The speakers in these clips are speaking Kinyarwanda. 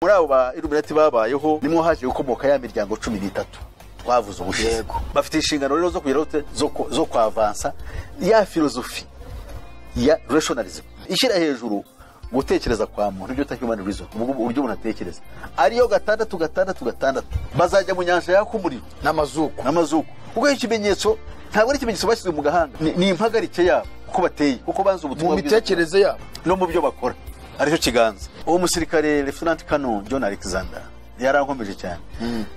Muri abo ba Illuminati babayeho nimwo haje gukomoka ya miryango 13 twavuze ubushize. Bafite inshingano rero zo kugira zo kwavansa ya filozofi ya rationalism, ishyira hejuru gutekereza kwa muntu, ibyo bita human reason, uburyo umuntu atekereza, ariyo 666. Bazajya mu nyanja yaka umuriro n'amazuku. N'amazuku, kuko ikimenyetso ntabwo ari ikimenyetso bashyizwe mu gahanga, ni impagarike yabo uko bateye, kuko banze mu ubutumwa bwiza mitekerereze yabo no mu byo bakora, aricyo kiganza. Uwo musirikare Lieutenant Colonel John Alexander yarankomeje cyane.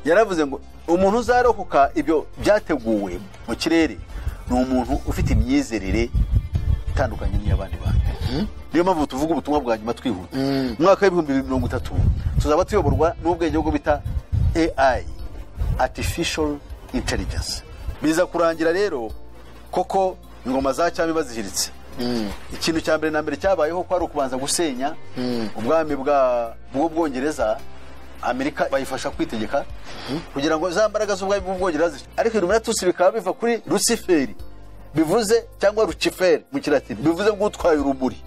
Yaravuze ngo umuntu uzarokoka ibyo byateguwe mu kirere ni umuntu ufite imyizerere itandukanye n'iy'abandi bantu. Niyo mpamvu tuvuga ubutumwa bwa nyuma twihuta. Mu mwaka wa 2030 tuzaba tuyoborwa n'ubwenge bwo bita AI, artificial intelligence. Biza kurangira rero koko ingoma za cyami bazihiritse. Ikintu cya mbere na mbere cyabayeho ko ari ukubanza gusenya ubwami bwa bw'Ubwongereza. Amerika bayifasha kwitegeka kugira ngo za mbaraga z'ubwami bw'Ubwongereza ariko Illuminatus bikaba biva kuri Luciferi, bivuze, cyangwa Luciferi mu Kilatini, bivuze ngo utwaye urumuri.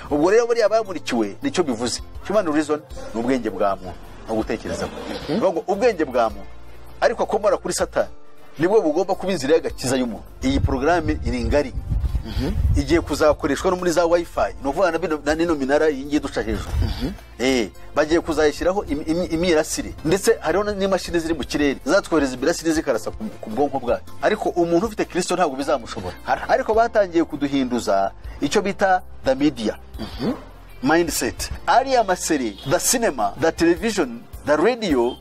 Ubwo rero buriya bamurikiwe nicyo bivuze. Human reason ni ubwenge bwa muntu no gutekereza kwe. Bivuga ngo ubwenge bwa muntu ariko akomora kuri Satani nibwo bugomba kuba inzira y'agakiza y'umuntu. Iyi porogaramu iri ngari, igiye kuzakoreshwa no muri za WiFi, ni ukuvuga na nino minara iyi ngiyi duca hejuru. Bagiye kuzayishyiraho imirasire, ndetse hariho n'imashini ziri mu kirere zatwohereza imirasire zikarasa ku bwonko bwacu. Ariko umuntu ufite Kirisito ntabwo bizamushobora. Ariko batangiye kuduhinduza icyo bita the media mindset, ariya ma series, the cinema, the television, the radio,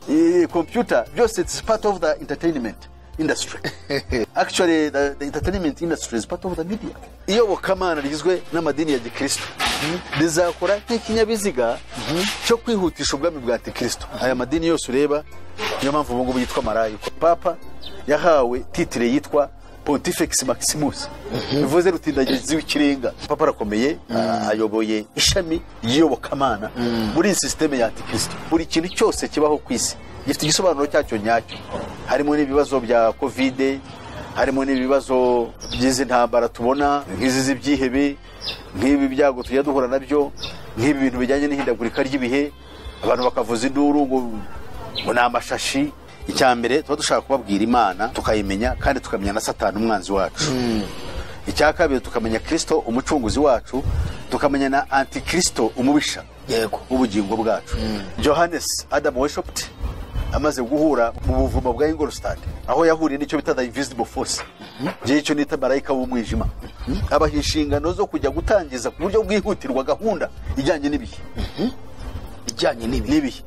computer, byose it's part of the entertainment industry. Actually, the entertainment industry is part of the media. Iyobokamana rigizwe n'amadini ya gikristo rizakora nk'ikinyabiziga cyo kwihutisha ubwami bwa antikristo. Aya madini yose ureba, niyo mpamvu ubu ngubu yitwa marayika. Papa yahawe titre yitwa Pontifex Maximus, bivuze rutindagizi w'ikirenga. Papa arakomeye, ayoboye ishami ry'iyobokamana muri iyi sisiteme ya antikristo. Buri kintu cyose kibaho ku isi gifite igisobanuro cyacyo nyacyo, harimo n'ibibazo bya COVID, harimo n'ibibazo by'izi ntambara tubona, nk'izi z'ibyihebe, nk'ibi byago tujya duhura nabyo, nk'ibi bintu bijyanye n'ihindagurika ry'ibihe, abantu bakavuza induru ngo ni amashashi. Icya mbere tuba dushaka kubabwira Imana tukayimenya, kandi tukamenya na Satani umwanzi wacu. Icya kabiri, tukamenya Kirisito umucunguzi wacu, tukamenya na antikristo umubisha w'ubugingo bwacu. Johannes Adam Weishaupt amaze guhura mu buvumo bwa Ingolstadt, aho yahuriye n'icyo bita the invisible force, njyewe icyo nita marayika w'umwijima, abaha inshingano zo kujya gutangiza ku buryo bwihutirwa gahunda ijyanye n'ibihe. Ijyanye n'ibi? N'ibihe,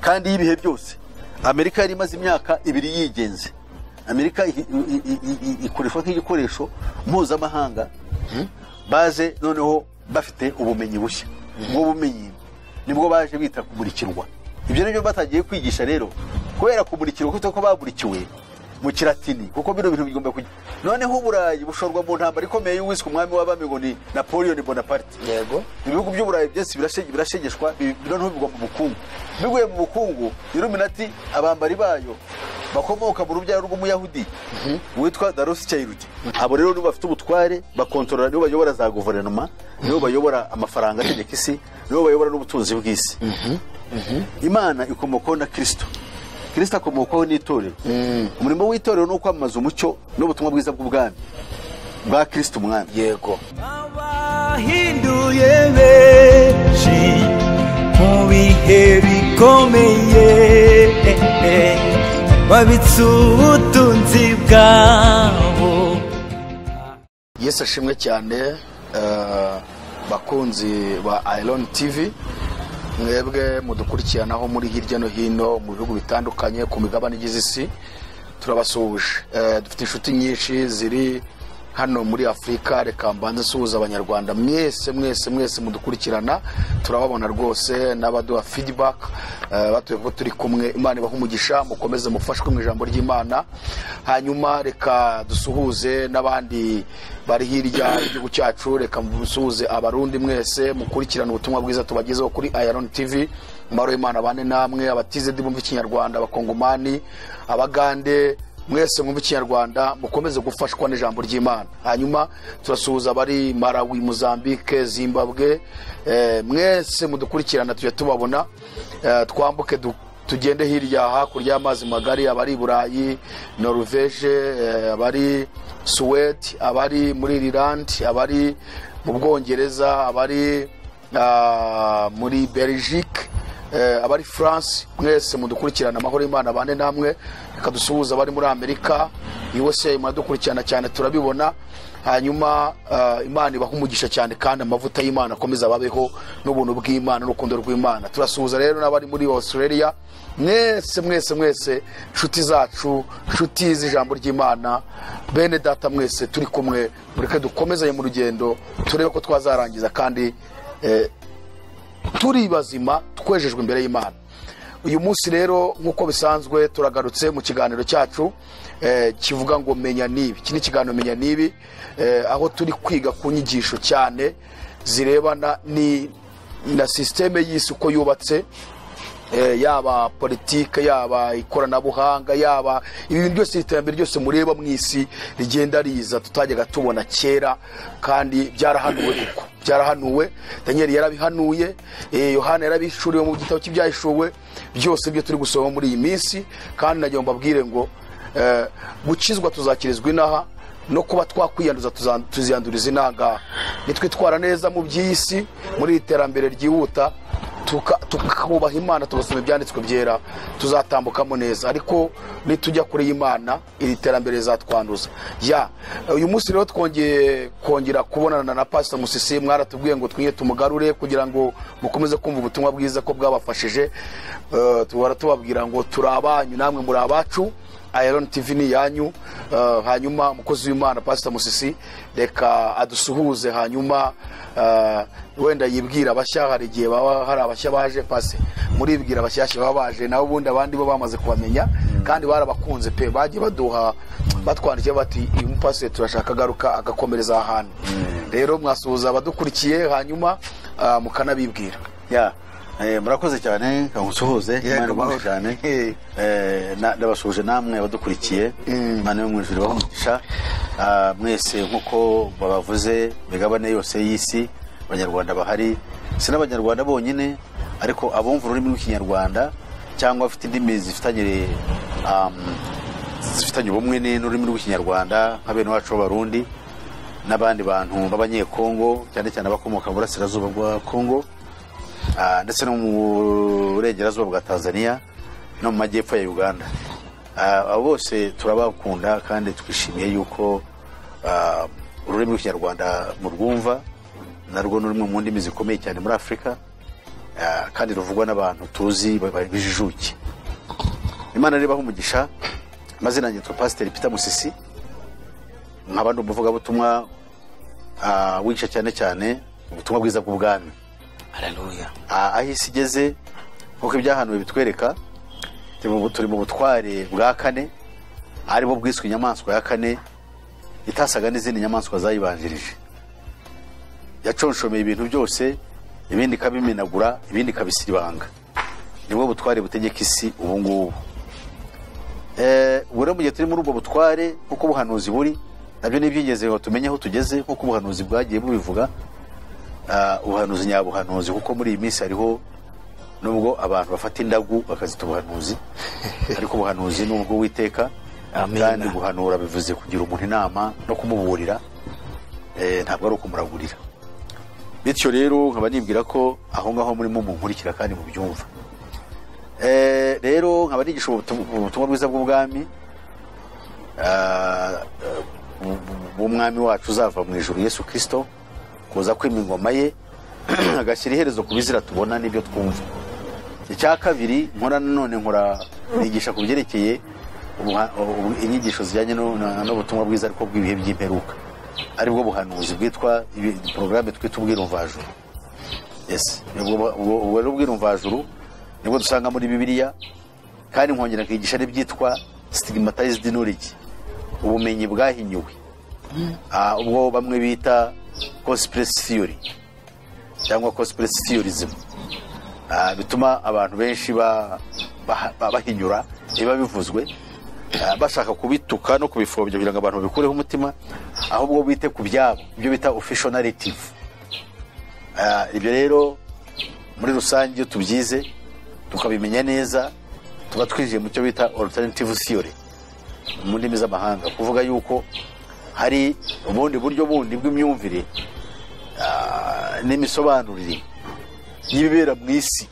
kandi y'ibihe byose. Amerika yari imaze imyaka 2 yigenze. Amerika ikoreshwa nk'igikoresho mpuzamahanga. Baje noneho bafite ubumenyi bushya. Ubwo bumenyi nibwo baje bita kumurikirwa. Ibyo nibyo batangiye kwigisha rero, kubera kumurikirwa, kuko bamurikiwe mu Kilatini, kuko bino bintu bigomba kujya. Noneho Uburayi bushorwa mu ntambara ikomeye y'uwiswe umwami w'abami, ngo ni Napoleon Bonaparte. Ibihugu by'Uburayi byose birashegeshwa, noneho bigwa mu bukungu. Biguye mu bukungu, Illuminati, abambari bayo bakomoka mu rubyaro rw'Umuyahudi witwa de Rothschild, abo rero nibo bafite ubutware, bakontorora, nibo bayobora za guverinoma, nibo bayobora amafaranga ategeka isi, nibo bayobora n'ubutunzi bw'isi. Imana ikomokaho na Kirisito, Kirisito akomokwaho n'itorero. Umurimo w'itorero ni ukwamamaza umucyo n'ubutumwa bwiza bw'ubwami bwa Kirisito umwami. Abahinduye benshi mu bihe bikomeye, babitse ubutunzi bwabo. Yesu ashimwe cyane. Bakunzi ba Iron TV, mwebwe mudukurikiranaho muri hirya no hino mu bihugu bitandukanye ku migabane igize isi, turabasuhuje. Dufite inshuti nyinshi ziri hano muri Afurika. Reka mbanze nsuhuza Abanyarwanda mwese, mwese, mwese mudukurikirana, turababona rwose, n'abaduha feedback batuye ko turi kumwe. Imana ibahe umugisha, mukomeze mufashwe mu ijambo ry'Imana. Hanyuma reka dusuhuze n'abandi bari hirya y'igihugu cyacu. Reka musuhuze Abarundi mwese mukurikirana ubutumwa bwiza tubagezeho kuri Iron TV. Amahoro y'Imana bane namwe. Abatizedi bumva Ikinyarwanda, Abakongomani, Abagande. Mwese mwumva Ikinyarwanda, mukomeze gufashwa n'ijambo ry'Imana. Hanyuma turasuhuza abari Malawi, Mozambique, Zimbabwe, mwese mudukurikirana tujya tubabona. Twambuke tugende hirya hakurya y'amazi magari, abari i Burayi, Norvege, abari Suwede, abari muri Ireland, abari mu Bwongereza, abari muri Belgique, abari France, mwese mudukurikirana, amahoro y'Imana bane namwe. Reka dusuhuza abari muri Amerika, USA, muradukurikirana cyane turabibona. Hanyuma Imana ibaha umugisha cyane, kandi amavuta y'Imana akomeza ababeho, n'ubuntu bw'Imana n'urukundo rw'Imana. Turasuhuza rero n'abari muri Australia, mwese mwese mwese, nshuti zacu, nshuti z'ijambo ry'Imana, bene data mwese turi kumwe, mureke dukomezanye mu rugendo, turebe ko twazarangiza kandi turi bazima, twejejwe imbere y'Imana. Uyu munsi rero nk'uko bisanzwe turagarutse mu kiganiro cyacu kivuga ngo menya nibi. Iki ni ikiganiro menya nibi, aho turi kwiga ku nyigisho cyane zirebana ni na système y'isi uko yubatse, yaba politike, yaba ikoranabuhanga, yaba ibintu byose, iterambere ryose mureba mu isi rigenda riza tutajyaga tubona kera, kandi byarahanuwe kuko byarahanuwe. Daniel yarabihanuye, Yohana yarabishuriwe mu gitabo cy'ibyahishuwe, byose byo turi gusoma muri iyi minsi. Kandi nagira ngo mbabwire ngo gukizwa tuzakirizwa inaha, no kuba twakwiyanduza tuziyanduriza inaha. Nitwitwara neza mu by'isi muri iterambere ryihuta, tukubaha Imana, tugasoma ibyanditswe byera, tuzatambukamo neza. Ariko nitujya kuri Imana, iri terambere rizatwanduza. Ya uyu munsi rero twongeye kongera kubonana na Pastor Musisi. Mwaratubwiye ngo twinye tumugarure kugira ngo mukomeze kumva ubutumwa bwiza ko bwabafashije. Tuhora tubabwira ngo turi abanyu namwe muri abacu, Iron TV ni yanyu. Hanyuma umukozi w'Imana Pastor Musisi reka adusuhuze, hanyuma wenda yibwira abashya, hari igihe baba hari abashya baje pase muribwira abashyashya baba baje, naho ubundi abandi bo bamaze kubamenya kandi barabakunze pe, bagiye baduha batwandikiye bati uyu mupasiteri turashaka agaruka agakomereza ahantu. Rero mwasuhuza abadukurikiye, hanyuma mukanabibwira. Ya murakoze cyane, kangusuhuze Imana ibahe cyane. Ndabasuhuje namwe abadukurikiye, Imana yo mu ijuru ibahe umugisha. Mwese nkuko babavuze, imigabane yose y'isi abanyarwanda bahari, si n'abanyarwanda bonyine, ariko abumva ururimi rw'Ikinyarwanda cyangwa abafite indimi zifitanye ubumwe n'ururimi rw'Ikinyarwanda nka bene wacu b'Abarundi n'abandi bantu b'Abanyekongo, cyane cyane abakomoka mu burasirazuba bwa Kongo, ndetse no mu burengerazuba bwa Tanzania no mu majyepfo ya Uganda. Abo bose turabakunda kandi twishimiye yuko ururimi rw'Ikinyarwanda murwumva, narwo ni rumwe mu ndimi zikomeye cyane muri Afurika, kandi ruvugwa n'abantu tuzi bijijuke. Imana rero ibahe umugisha. Amazina yanjye yitwa Pasiteri Peter Musisi, nkaba ndi umuvugabutumwa wigisha cyane cyane ubutumwa bwiza bw'ubwami. Haleluya. Aho isi igeze nkuko ibyahanuwe bitwereka, turi mu butware bwa kane, aribo bwiswe inyamaswa ya kane itasaga n'izindi nyamaswa zayibanjirije. Yaconshomeye ibintu byose, ibindi ikabimenagura, ibindi ikabisiribanga. Nibwo butware butegeka isi ubu ngubu. Ubwo rero mu gihe turi muri ubwo butware, nkuko ubuhanuzi buri, nabyo ni iby'ingenzi ngo tumenye aho tugeze, nkuko ubuhanuzi bwagiye bubivuga. Ubuhanuzi nyabuhanuzi, kuko muri iyi minsi hariho nubwo abantu bafata indagu bakazita ubuhanuzi, ariko ubuhanuzi nubwo Uwiteka. Kandi guhanura bivuze kugira umuntu inama no kumuburira, ntabwo ari ukumuragurira. Bityo rero nkaba nibwira ko aho ngaho murimo munkurikira kandi mubyumva. Rero nkaba nigisha ubutumwa bwiza bw'ubwami bw'umwami wacu uzava mu ijuru Yesu Kristo, kuza kwima ingoma ye agashyira iherezo ku bizira tubona n'ibyo twumva. Icya kabiri nkora nanone, nkora nigisha ku byerekeye inyigisho zijyanye n'ubutumwa bwiza ariko bw'ibihe by'imperuka, aribwo buhanuzi bwitwa porogaramu twita ubwirumvajuru. Yes, ubwo rero ubwirumvajuru nibwo dusanga muri Bibiliya, kandi nkongera nkigisha n'ibyitwa stigmatized knowledge, ubumenyi bwahinyuwe, ubwo bamwe bita conspiracy theory cyangwa conspiracy theorism, bituma abantu benshi bahinyura ibiba bivuzwe. Bashaka kubituka no kubifobya kugira ngo abantu babikureho umutima, ahubwo bite ku byabo, ibyo bita official narrative. Ibyo rero muri rusange iyo tubyize tukabimenya neza, tuba twinjiye mu cyo bita alternative theory mu ndimi z'amahanga, kuvuga yuko hari ubundi buryo bundi bw'imyumvire n'imisobanurire y'ibibera mu isi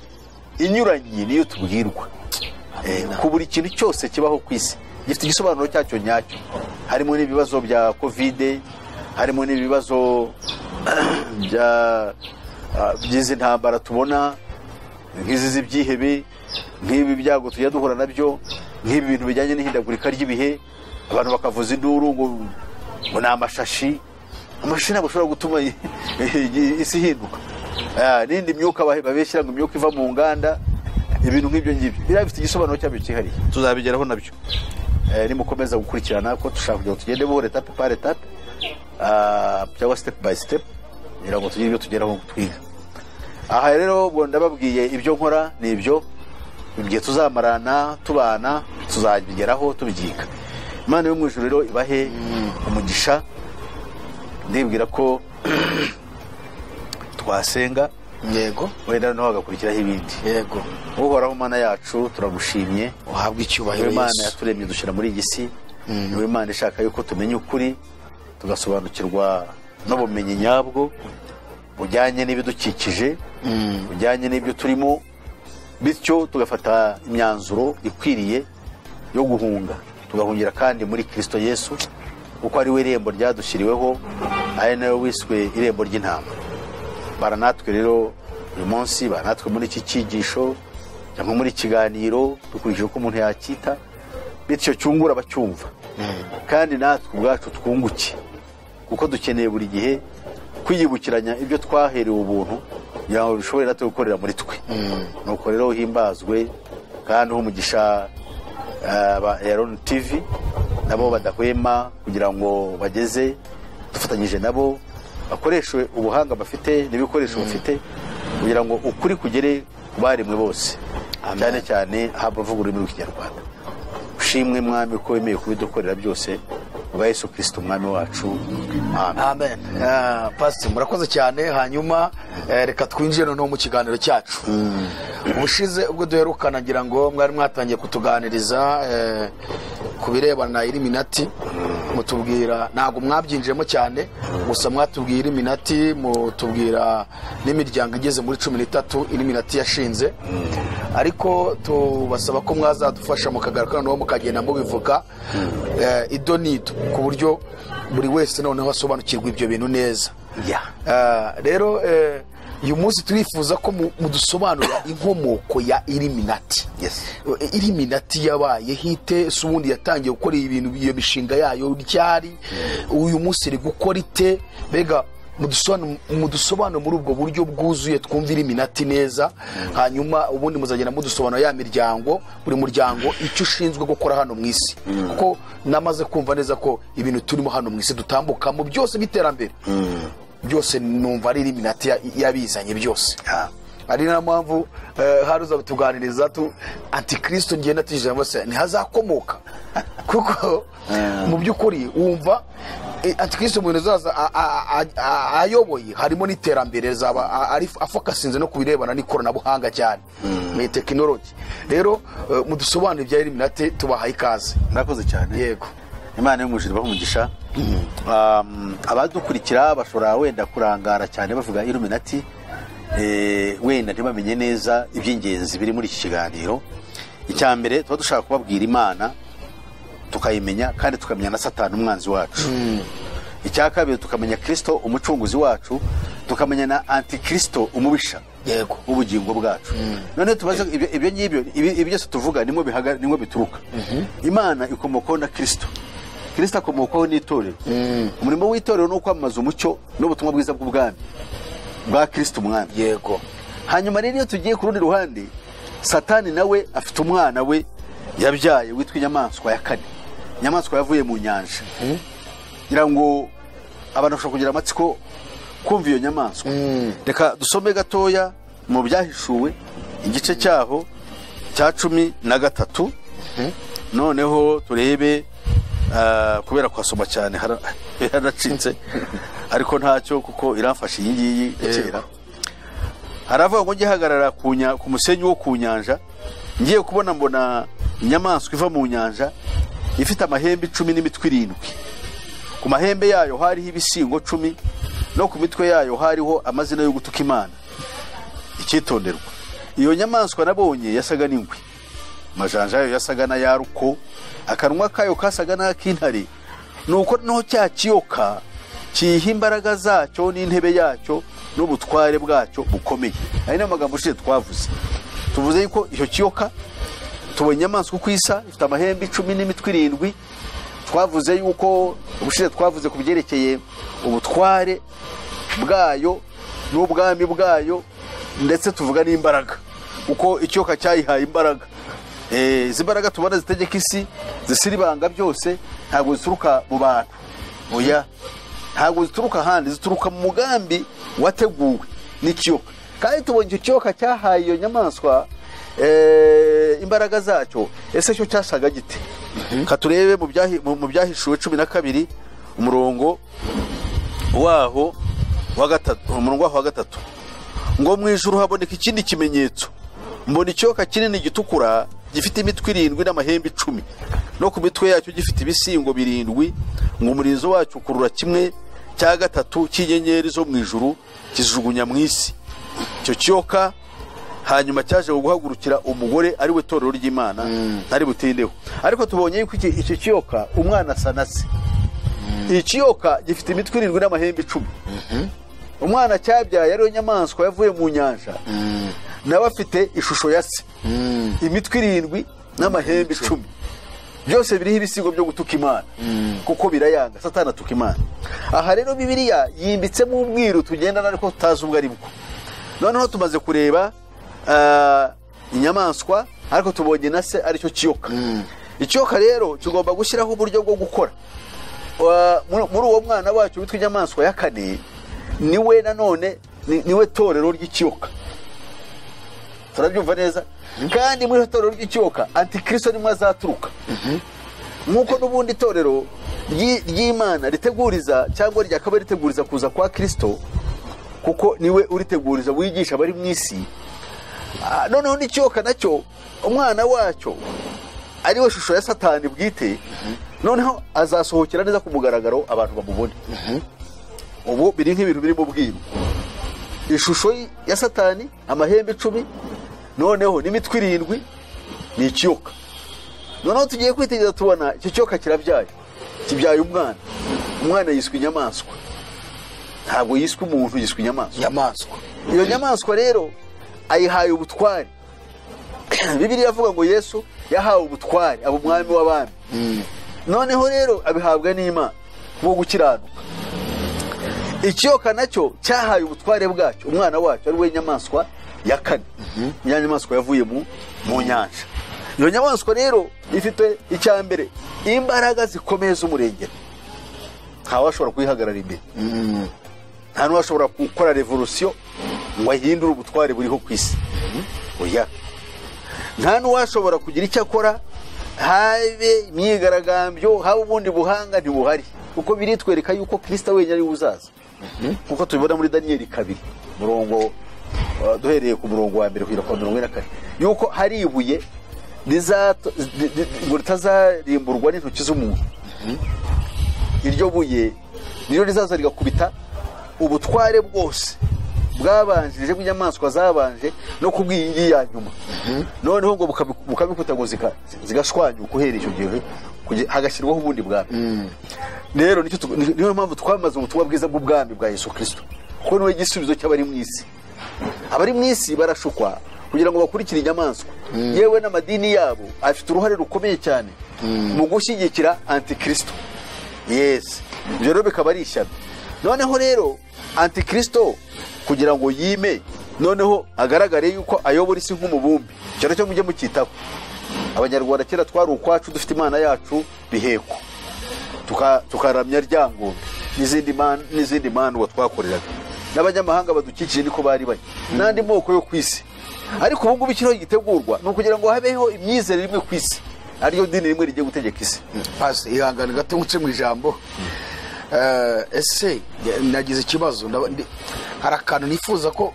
inyuranye niyo tubwirwa. Ku buri kintu cyose kibaho ku isi gifite igisobanuro cyacyo nyacyo, harimo n'ibibazo bya Covid, harimo n'ibibazo bya by'izi ntambara tubona, nk'izi z'ibyihebe, nk'ibi byago tujya duhura nabyo, nk'ibi bintu bijyanye n'ihindagurika ry'ibihe, abantu bakavuza induru ngo ni amashashi. Amashashi ntabwo ashobora gutuma isi ihinduka. N'indi myuka babeshyira ngo imyuka iva mu nganda, ibintu nk'ibyo ngibyo biriya bifite igisobanuro cyabyo cyihariye, tuzabigeraho nabyo. Nimukomeza gukurikirana, ko dushaka kugira ngo tugende buhoro, étape par étape, cyangwa step by step, kugira ngo tugire ibyo tugeraho twiga. Aha rero ubwo ndababwiye ibyo nkora ni ibyo, igihe tuzamarana tubana tuzabigeraho tubyiga. Imana yo mu ijuru rero ibahe umugisha. Ndibwira ko twasenga. Yego. Wenda noneho hagakurikiraho ibindi. Yego. Uhoraho Mana yacu, turagushimye. Uhabwe icyubahiro. Niwe Mana Yesu. yaturemye dushyira muri iyi si, niwe Mana ishaka yuko tumenya ukuri, tugasobanukirwa n'ubumenyi nyabwo bujyanye n'ibidukikije, bujyanye n'ibyo turimo, bityo tugafata imyanzuro ikwiriye yo guhunga, tugahungira kandi muri Kristo Yesu, kuko ari we irembo ryadushyiriweho, ari nawe wiswe irembo ry'intama. Baranatwe rero uyu munsi, baranatwe muri iki cyigisho cyangwa muri kiganiro, dukurikije uko umuntu yacyita, bityo cyungura abacyumva, kandi natwe ubwacu twunguke, kuko dukeneye buri gihe kwiyibukiranya ibyo twaherewe ubuntu, kugira ngo bishobore natwe gukorera muri twe. Nuko rero uhimbazwe kandi uhe umugisha ba Elon TV, nabo badahwema kugira ngo bageze, dufatanyije nabo, bakoreshe ubuhanga bafite n'ibikoresho bafite kugira ngo ukuri kugere ku baremwe bose, cyane cyane abavuga ururimi rw'Ikinyarwanda. Ushimwe Mwami ko wemeye kubidukorera byose, bwa Yesu Kristo Umwami wacu, amen. Amen. Pastor, murakoze cyane. Hanyuma reka twinjire noneho mu kiganiro cyacu. Ubushize ubwo duherukana, ngira ngo mwari mwatangiye kutuganiriza ku birebana na Illuminati, mutubwira, ntabwo mwabyinjiyemo cyane, gusa mwatubwiye Illuminati, mutubwira n'imiryango igeze muri 13 Illuminati yashinze, ariko tubasaba ko mwazadufasha mukagaruka noneho mukagenda mubivuga ido n'ido, ku buryo buri wese noneho asobanukirwa ibyo bintu neza. Rero uyu munsi turifuza ko mudusobanurira inkomoko ya Illuminati. Illuminati yabaye hite? Se ubundi yatangiye gukora ibintu, iyo mishinga yayo ryari? Uyu munsi iri gukora ite? Mbega mudusobanure muri ubwo buryo bwuzuye, twumve Illuminati neza. Hanyuma ubundi muzagenda mudusobanura ya miryango, buri muryango icyo ushinzwe gukora hano mu isi, kuko namaze kumva neza ko ibintu turimo hano mu isi dutambukamo byose by'iterambere byose, numva ari Illuminati yabizanye byose. Ari nayo mpamvu hari uza tuganiriza tu antikristo ngenda tijambo se ntihazakomoka, kuko mu by'ukuri wumva antikristo mu bintu zaza ayoboye harimo n'iterambere, zaba ari afokasinze no kubirebana n'ikoranabuhanga cyane mu tekinoloji. Rero mudusobanurire ibya Illuminati, tubahaye ikaze. Murakoze cyane. Yego. Imana yo mu ijuru ibahe umugisha. Abadukurikira bashobora wenda kurangara cyane bavuga Illuminati, wenda ntibamenye neza iby'ingenzi biri muri iki kiganiro. Icya mbere, tuba dushaka kubabwira Imana tukayimenya, kandi tukamenya na Satani umwanzi wacu. Icya kabiri, tukamenya Kristo umucunguzi wacu, tukamenya na antikristo umubisha w'ubugingo bwacu. None tubaze ibyo ngibyo, ibi byose tuvuga nimwo nimwo bituruka. Imana ikomokaho na Kristo, Kristo akomokaho n'itorero. Umurimo w'itorero ni ukwamamaza umucyo n'ubutumwa bwiza bw'ubwami bwa Kristo umwami. Hanyuma rero iyo tugiye ku rundi ruhande, Satani nawe afite umwana we yabyaye witwa inyamaswa ya kane, inyamaswa yavuye mu nyanja. Ngira ngo abantu bashobora kugira amatsiko kumva iyo nyamaswa. Reka dusome gatoya mu Byahishuwe, igice cyaho cya 13. Noneho turebe, kubera kwasoma cyane haranacitse, ariko ntacyo kuko iramfasha iyi ngiyi kera. Haravuga ngo ngihagarara ku musenyi wo ku nyanja, ngiye kubona mbona inyamaswa iva mu nyanja ifite amahembe 10 n'imitwe 7. Ku mahembe yayo hariho ibisingo 10, no ku mitwe yayo hariho amazina yo gutuka Imana. Icyitonderwa, iyo nyamaswa nabonye yasaga n'ingwe, amajanja yayo yasaga n'ayaruko, akanwa kayo kasaga n'ak'intare. Nuko noneho cya kiyoka kiha imbaraga zacyo n'intebe yacyo n'ubutware bwacyo bukomeye. Aya ni amagambo ushize twavuze. Tuvuze yuko icyo kiyoka tubonye inyamaswa uko isa, ifite amahembe 10 n'imitwe 7. Twavuze yuko ubushize twavuze ku byerekeye ubutware bwayo n'ubwami bwayo, ndetse tuvuga n'imbaraga, uko ikiyoka cyayihaye imbaraga. Izi mbaraga tubona zitegeka isi, zisiribanga byose, ntabwo zituruka mu bantu, oya, ntabwo zituruka ahandi, zituruka mu mugambi wateguwe n'ikiyoka. Kandi tubonye icyo kiyoka cyahaye iyo nyamaswa imbaraga zacyo. Ese cyo cyasaga gite? Katurebe mu byahishuwe 12 umurongo waho wa gatatu, umurongo waho wa gatatu, ngo mu ijuru haboneka ikindi kimenyetso, mbona ikiyoka kinini gitukura gifite imitwe 7 n'amahembe 10, no ku mitwe yacyo gifite ibisingo 7, ngo umurizo wacyo ukurura 1/3 cy'inyenyeri zo mu ijuru kizijugunya mu isi. Icyo kiyoka hanyuma cyaje guhagurukira umugore ari we torero ry'Imana, ntari butindeho. Ariko tubonye yuko iki kiyoka umwana asa na se. Ikiyoka gifite imitwe 7 n'amahembe 10. Umwana cyabyaye ariyo nyamaswa yavuye mu nyanja, nawe afite ishusho ya se, imitwe 7 n'amahembe 10, byose biriho ibisigo byo gutuka Imana, kuko birayanga. Satani atuka Imana. Aha rero Bibiliya yimbitsemo ubwiru tugendana ariko tutazi ubwo ari bwo. Noneho tumaze kureba inyamaswa, ariko tubonye na se aricyo kiyoka. Ikiyoka rero kigomba gushyiraho uburyo bwo gukora. Muri uwo mwana wacu witwa inyamaswa ya kane, niwe nanone niwe torero ry'ikiyoka. Turabyumva neza? Kandi muri torero ry'ikiyoka Antikristo nimwe azaturuka. Nkuko n'ubundi torero ry'Imana riteguriza cyangwa ryakaba riteguriza kuza kwa Kristo, kuko niwe uriteguriza wigisha abari mu isi. Noneho n'ikiyoka nacyo umwana wacyo ariwe shusho ya Satani bwite, noneho azasohokera neza ku mugaragaro abantu bamubone. Ubu biri nk'ibintu biri mu bwiru, ishusho ya Satani, amahembe 10, noneho n'imitwe 7 ni ikiyoka. Noneho tugiye kwitegereza tubona icyo kiyoka kirabyaye, kibyaye umwana. Umwana yiswe inyamaswa, ntabwo yiswe umuntu, yiswe inyamaswa. Iyo nyamaswa rero ayihaye ubutware. Bibiliya avuga ngo Yesu yahawe ubutware, aba umwami w'abami. Noneho rero abihabwa n'Imana bwo gukiranuka. Ikiyoka nacyo cyahaye ubutware bwacyo umwana wacyo ari we nyamaswa ya kane, ya nyamaswa yavuye mu nyanja. Iyo nyamaswa rero ifite icya mbere imbaraga zikomeye z'umurengera, ntawashobora kuyihagarara imbere, nta n'uwashobora gukora revolution ngo ahindure ubutware buriho ku isi, oya. Nta n'uwashobora kugira icyo akora, habe imyigaragambyo, habe ubundi buhanga, ntibuhari, kuko biritwereka yuko Kristo wenyine ari uzaza. Kuko tubibona muri Daniel 2 murongo, duhereye ku murongo wa mbere kugera ku 44, yuko hari ibuye ngo ritazarimburwa n'intoki z'umuntu. Iryo buye niryo rizaza rigakubita ubutware bwose bwabanjirije bw'inyamaswa zabanje no kubw'iyi ya nyuma. Noneho ngo bukabikuta ngo zigashwanyuka uhereye icyo gihe hagashyirwaho ubundi bwami. Rero niyo mpamvu twamaze ubutumwa bwiza bw'ubwami bwa Yesu Kristo, kuko niwe gisubizo cy'abari mu isi. Abari mu isi barashukwa kugira ngo bakurikire inyamaswa, yewe n'amadini yabo afite uruhare rukomeye cyane mu gushyigikira Antikristo. Yes, ibyo rero bikaba ari ishyano. Noneho rero Antikristo kugira ngo yime, noneho agaragare yuko ayobora isi nk'umubumbi, icyo cyo mujye mukitaho. Abanyarwanda kera twari ukwacu, dufite Imana yacu biheko, tukaramya Ryangombe n'izindi mana twakoreraga, n'abanyamahanga badukikije niko bari bari, n'andi moko yo ku isi. Ariko ubu ngubu ikiriho gitegurwa ni ukugira ngo habeho imyizerere imwe ku isi. Ariyo dini rimwe rigiye gutegeka isi. Pasi, ihangane gato nce mu ijambo. Ese nagize ikibazo, hari akantu nifuza ko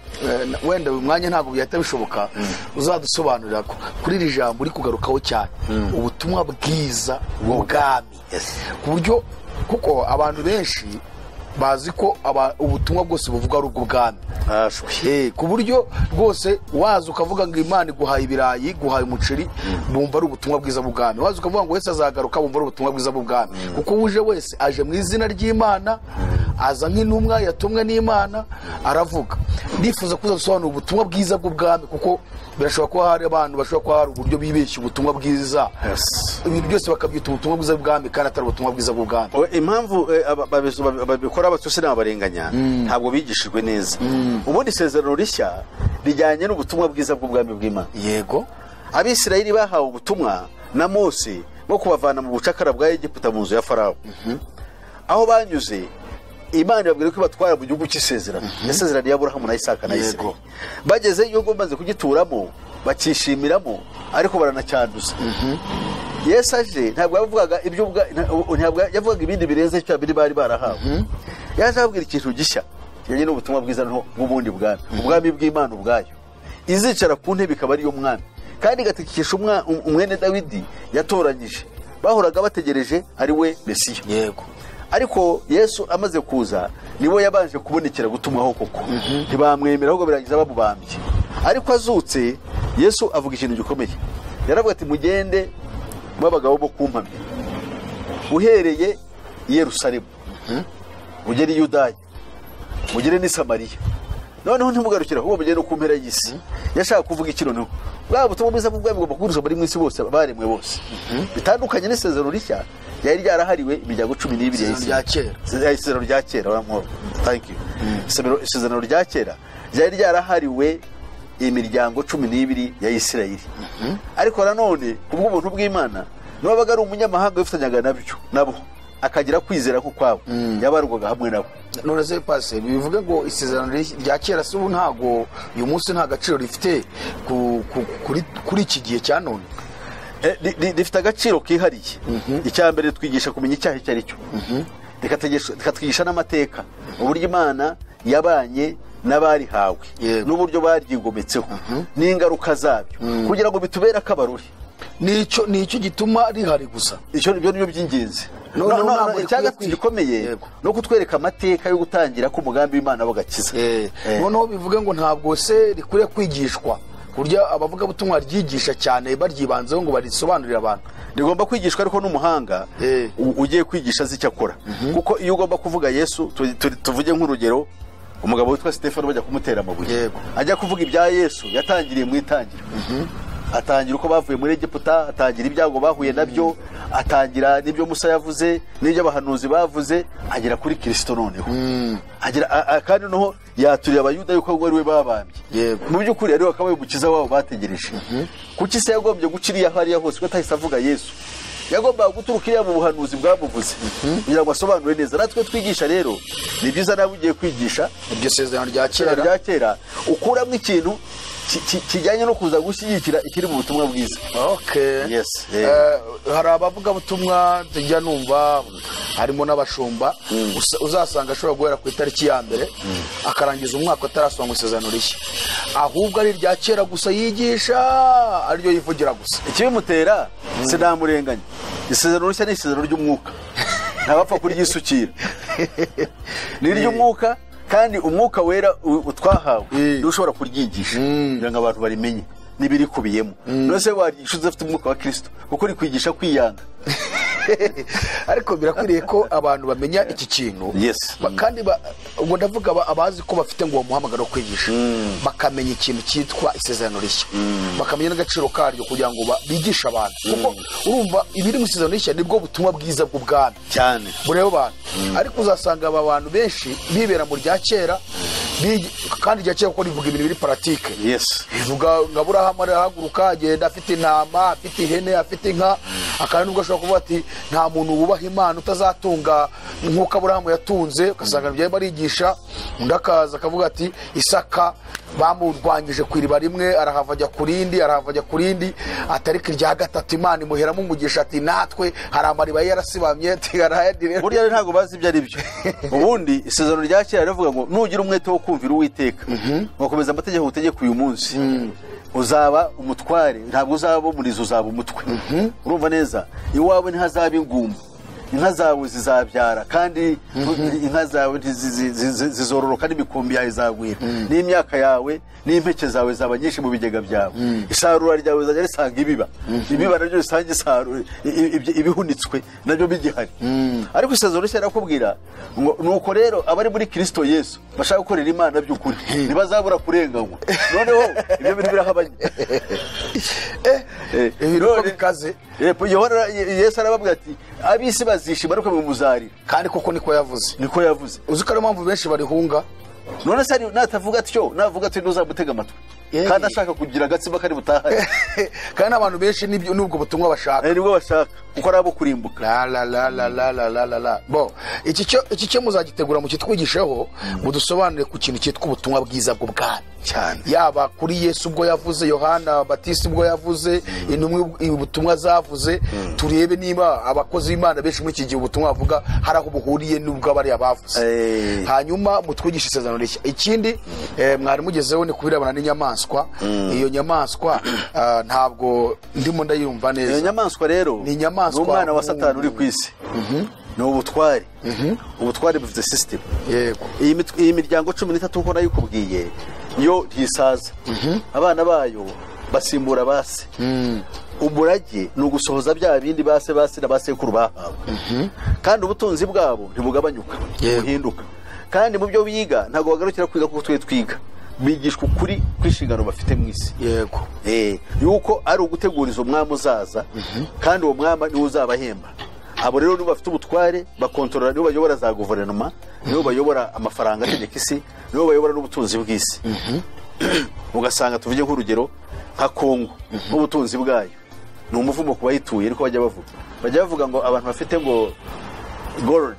wenda uyu mwanya ntabwo byahita bishoboka, uzadusobanurira kuri iri jambo uri kugarukaho cyane, ubutumwa bwiza bw'ubwami. Ku buryo kuko abantu benshi bazi ko ubutumwa bwose buvuga ari ubw'ubwami. Ku buryo rwose waza ukavuga ngo Imana iguhaye ibirayi, iguhaye umuceri, bumva ari ubutumwa bwiza bw'ubwami. Waza ukavuga ngo wese azagaruka, bumva ari ubutumwa bwiza bw'ubwami. Kuko uje wese aje mu izina ry'Imana, aza nk'intumwa yatumwe n'Imana, aravuga. Ndifuza kuza gusobanura ubutumwa bwiza bw'ubwami, kuko birashobora kuba hari abantu bashobora kuba hari uburyo bibeshya ubutumwa bwiza. Ibintu byose bakabyita ubutumwa bwiza bw'ubwami kandi atari ubutumwa bwiza bw'ubwami. Impamvu babikora abatutsi n'abarenganya ntabwo bigishijwe neza. Ubundi isezerano rishya rijyanye n'ubutumwa bwiza bw'ubwami bw'Imana. Yego. Abisirayeli bahawe ubutumwa na Mose bwo kubavana mu bucakara bwa Egiputa mu nzu ya Farawo. Aho banyuze Imana ibabwira ko ibatwara mu gihugu cy'isezerano. Isezerano ya Aburahamu na Isaka na Isirayeli. Bageze igihugu bamaze kugituramo, bakishimiramo, ariko baranacyanduza. Yesu aje ntabwo yavugaga ibyo, ntabwo yavugaga ibindi birenze cyo biri bari barahawe. Yaje ababwira ikintu gishya kijyanye n'ubutumwa bwiza bw'ubundi bwami, ubwami bw'Imana ubwayo. Izicara ku ntebe ikaba ari yo mwami, kandi igategekesha umwene Dawidi yatoranyije. Bahoraga bategereje ari we Mesiya. Yego. Ariko Yesu amaze kuza nibo yabanje kubonekera gutumwaho koko. Ntibamwemera ahubwo birangiza bamubambye. Ariko azutse Yesu avuga ikintu gikomeye. Yaravuga ati mugende babagabo bo kumpamya, uhereye i Yerusalemu mugere i Yudaya mugere n'i Samariya, noneho ntimugarukira ahubwo mugere no ku mpera y'isi. Yashaka kuvuga iki noneho? Bwa butumwa bwiza bw'ubwami bugomba kubwirizwa muri mw'isi bose, baremwe bose. Bitandukanye n'isezerano rishya ryari ryarahariwe imiryango 12 ya Isirayeli. Isezerano rya kera. Thank you. Isezerano rya kera ryari ryarahariwe imiryango 12 ya Isirayeli. Ariko nanone kubw'ubuntu bw'Imana n'uwabaga ari umunyamahanga wifatanyaga nabyo nabo akagira kwizera ko kwabo yabarwaga hamwe nabo. None se pase bivuge ngo isezerano rya kera se ubu ntago uyu munsi nta gaciro rifite kuri iki gihe cya none? Rifite agaciro kihariye. Icya mbere twigisha kumenya icyaha icyo ari cyo, rikatwigisha n'amateka, uburyo Imana yabanye n'abarihawe n'uburyo baryigometseho n'ingaruka zabyo, kugira ngo bitubere akabarore. Nicyo gituma rihari gusa. Icyo nibyo nibyo by'ingenzi. Icyagatatu gikomeye no kutwereka amateka yo gutangira k'umugambi w'Imana w'agakiza. Noneho bivuge ngo ntabwo se rikwiye kwigishwa burya abavuga butumwa ryigisha cyane baryibanzeho ngo barisobanurire abantu. Rigomba kwigishwa ariko n'umuhanga ugiye kwigisha azi icyo akora. Kuko iyo ugomba kuvuga Yesu, tuvuge nk'urugero umugabo witwa Stefano bajya kumutera amabuye, ajya kuvuga ibya Yesu yatangiriye mu itangiriro. Atangira uko bavuye muri Egiputa, atangira ibyago bahuye nabyo, atangira n'ibyo Musa yavuze n'ibyo abahanuzi bavuze, agera kuri Kristo noneho. Agera kandi noneho yaturiye abayuda yuko ari we babambye. Mu by'ukuri ari we akabaye umukiza wabo bategereje. Kuki se yagombye guca iriya hariya hose ko atahise avuga Yesu? Yagombaga guturuka iriya mu buhanuzi bwamuvuze kugira ngo asobanure neza. Natwe twigisha rero ni byiza nawe ugiye kwigisha iryo sezerano rya kera ukuramo ikintu kijyanye no kuza gushyigikira ikiri mu butumwa bwiza. Okay. Yes. Hari abavuga butumwa tujya numva harimo n'abashumba, uzasanga ashobora guhera ku itariki ya mbere akarangiza umwaka atarasoma isezerano rishya, ahubwo ari rya kera gusa yigisha, ariryo yivugira gusa. Ikibimutera sinamurenganya. Isezerano rishya ni isezerano ry'umwuka, ntabapfa kuryisukira. Ni iry'umwuka, kandi umwuka wera utwahawe ntushobora kuryigisha kugira ngo abantu barimenye n'ibirikubiyemo. None waryigisha udafite umwuka wa Kristo, kuko rikwigisha kwiyanga. Ariko birakwiriye ko abantu bamenya iki kintu. Kandi ubwo ndavuga abazi ko bafite ngo muhamagaro kwigisha, bakamenya ikintu cyitwa isezerano rishya, bakamenya n'agaciro karyo kugira ngo bigishe abantu. Kuko urumva ibiri mu isezerano rishya nibwo butumwa bwiza bw'ubwami cyane bureba abantu. Ariko uzasanga aba bantu benshi bibera mu rya kera, kandi rya kera kuko rivuga ibintu biri pratique. Bivuga ngo Aburahamu arahaguruka agenda afite intama, afite ihene, afite inka, akaba nubwo ashobora kuvuga ati nta muntu wubaha Imana utazatunga nk'uko Aburahamu yatunze, ugasanga ibyo barigisha. Undi akaza akavuga ati Isaka bamurwanyije ku iriba rimwe, arahava ajya ku rindi, arahava ajya ku rindi, atariko irya gatatu Imana imuheramo umugisha, ati natwe hari amariba yarasibamye. Burya rero ntabwo bazi ibyo ari byo. Ubundi isezerano rya kera rivuga ngo nugira umwete wo kumvira Uwiteka ugakomeza amategeko utegeka uyu munsi, uzaba umutware, ntabwo uzaba umurizo, uzaba umutwe. Urumva neza, iwawe ntihazaba ingumba, inka zawe zizabyara, kandi inka zawe zizororoka, n'imikumbi yawe izagwira, n'imyaka yawe n'impeke zawe zaba nyinshi mu bigega byawe, isarura ryawe rizajya risanga ibiba, ibiba nabyo risanga isarura, ibihunitswe nabyo bigihari. Ariko isezerano rishya rirakubwira ngo nuko rero abari muri Kristo Yesu bashaka gukorera Imana by'ukuri ntibazabura kurenganywa. Noneho ibyo bintu birahabanye. Ibintu bikaze. Yesu arababwira ati ab'isi bazishima ariko muzarira. Kandi koko niko yavuze. Niko yavuze. Uzi ko ari mpamvu benshi barihunga. None se natavuga atyo, navuga ati ntuzamutega amatwi. Kandi ashaka kugira agatsima kari butahane. Kandi abantu benshi nibyo nubwo butumwa bashaka. Nibwo bashaka kuko ari abo kurimbuka. La la la la la la la la la. Bo, iki cyo muzagitegura mukitwigisheho, mudusobanurire ku kintu cyitwa ubutumwa bwiza bw'ubwami. Cyane. Yaba kuri Yesu ubwo yavuze, Yohana Batista ubwo yavuze, intumwe ubutumwa zavuze, turebe niba abakozi b'Imana benshi muri iki gihe ubutumwa bavuga hari aho buhuriye n'ubwo abari abavuze. Hanyuma mutwigishe isezerano rishya. Ikindi mwari mugezeho ni kubirebana n'inyamaswa. Iyo nyamaswa ntabwo ndimo ndayumva neza. Iyo nyamaswa rero ni inyamaswa, umwana wa Satani uri ku isi. Ni ubutware. Ubutware bufite system. Yego. Iyi miryango 13 uko nayikubwiye yo ntisaza. Abana bayo basimbura base. Umurage ni ugusohoza bya bindi base base na basekuru bahawe. Kandi ubutunzi bwabo ntibugabanyuka, buhinduka. Kandi mu byo biga ntabwo bagarukira kwiga kuko twe twiga. Bigishwa ukuri kw'inshingano bafite mu isi. Yego. Yuko ari uguteguriza umwami uzaza, kandi uwo mwami niwe uzabahemba. Abo rero nibo bafite ubutware, bakontorora, nibo bayobora za guverinoma, nibo bayobora amafaranga ategeka isi, nibo bayobora n'ubutunzi bw'isi. Ugasanga tuvuge nk'urugero nka Kongo n'ubutunzi bwayo ni umuvumo ku bayituye, ariko bajya bavuga. Bajya bavuga ngo abantu bafite ngo gold,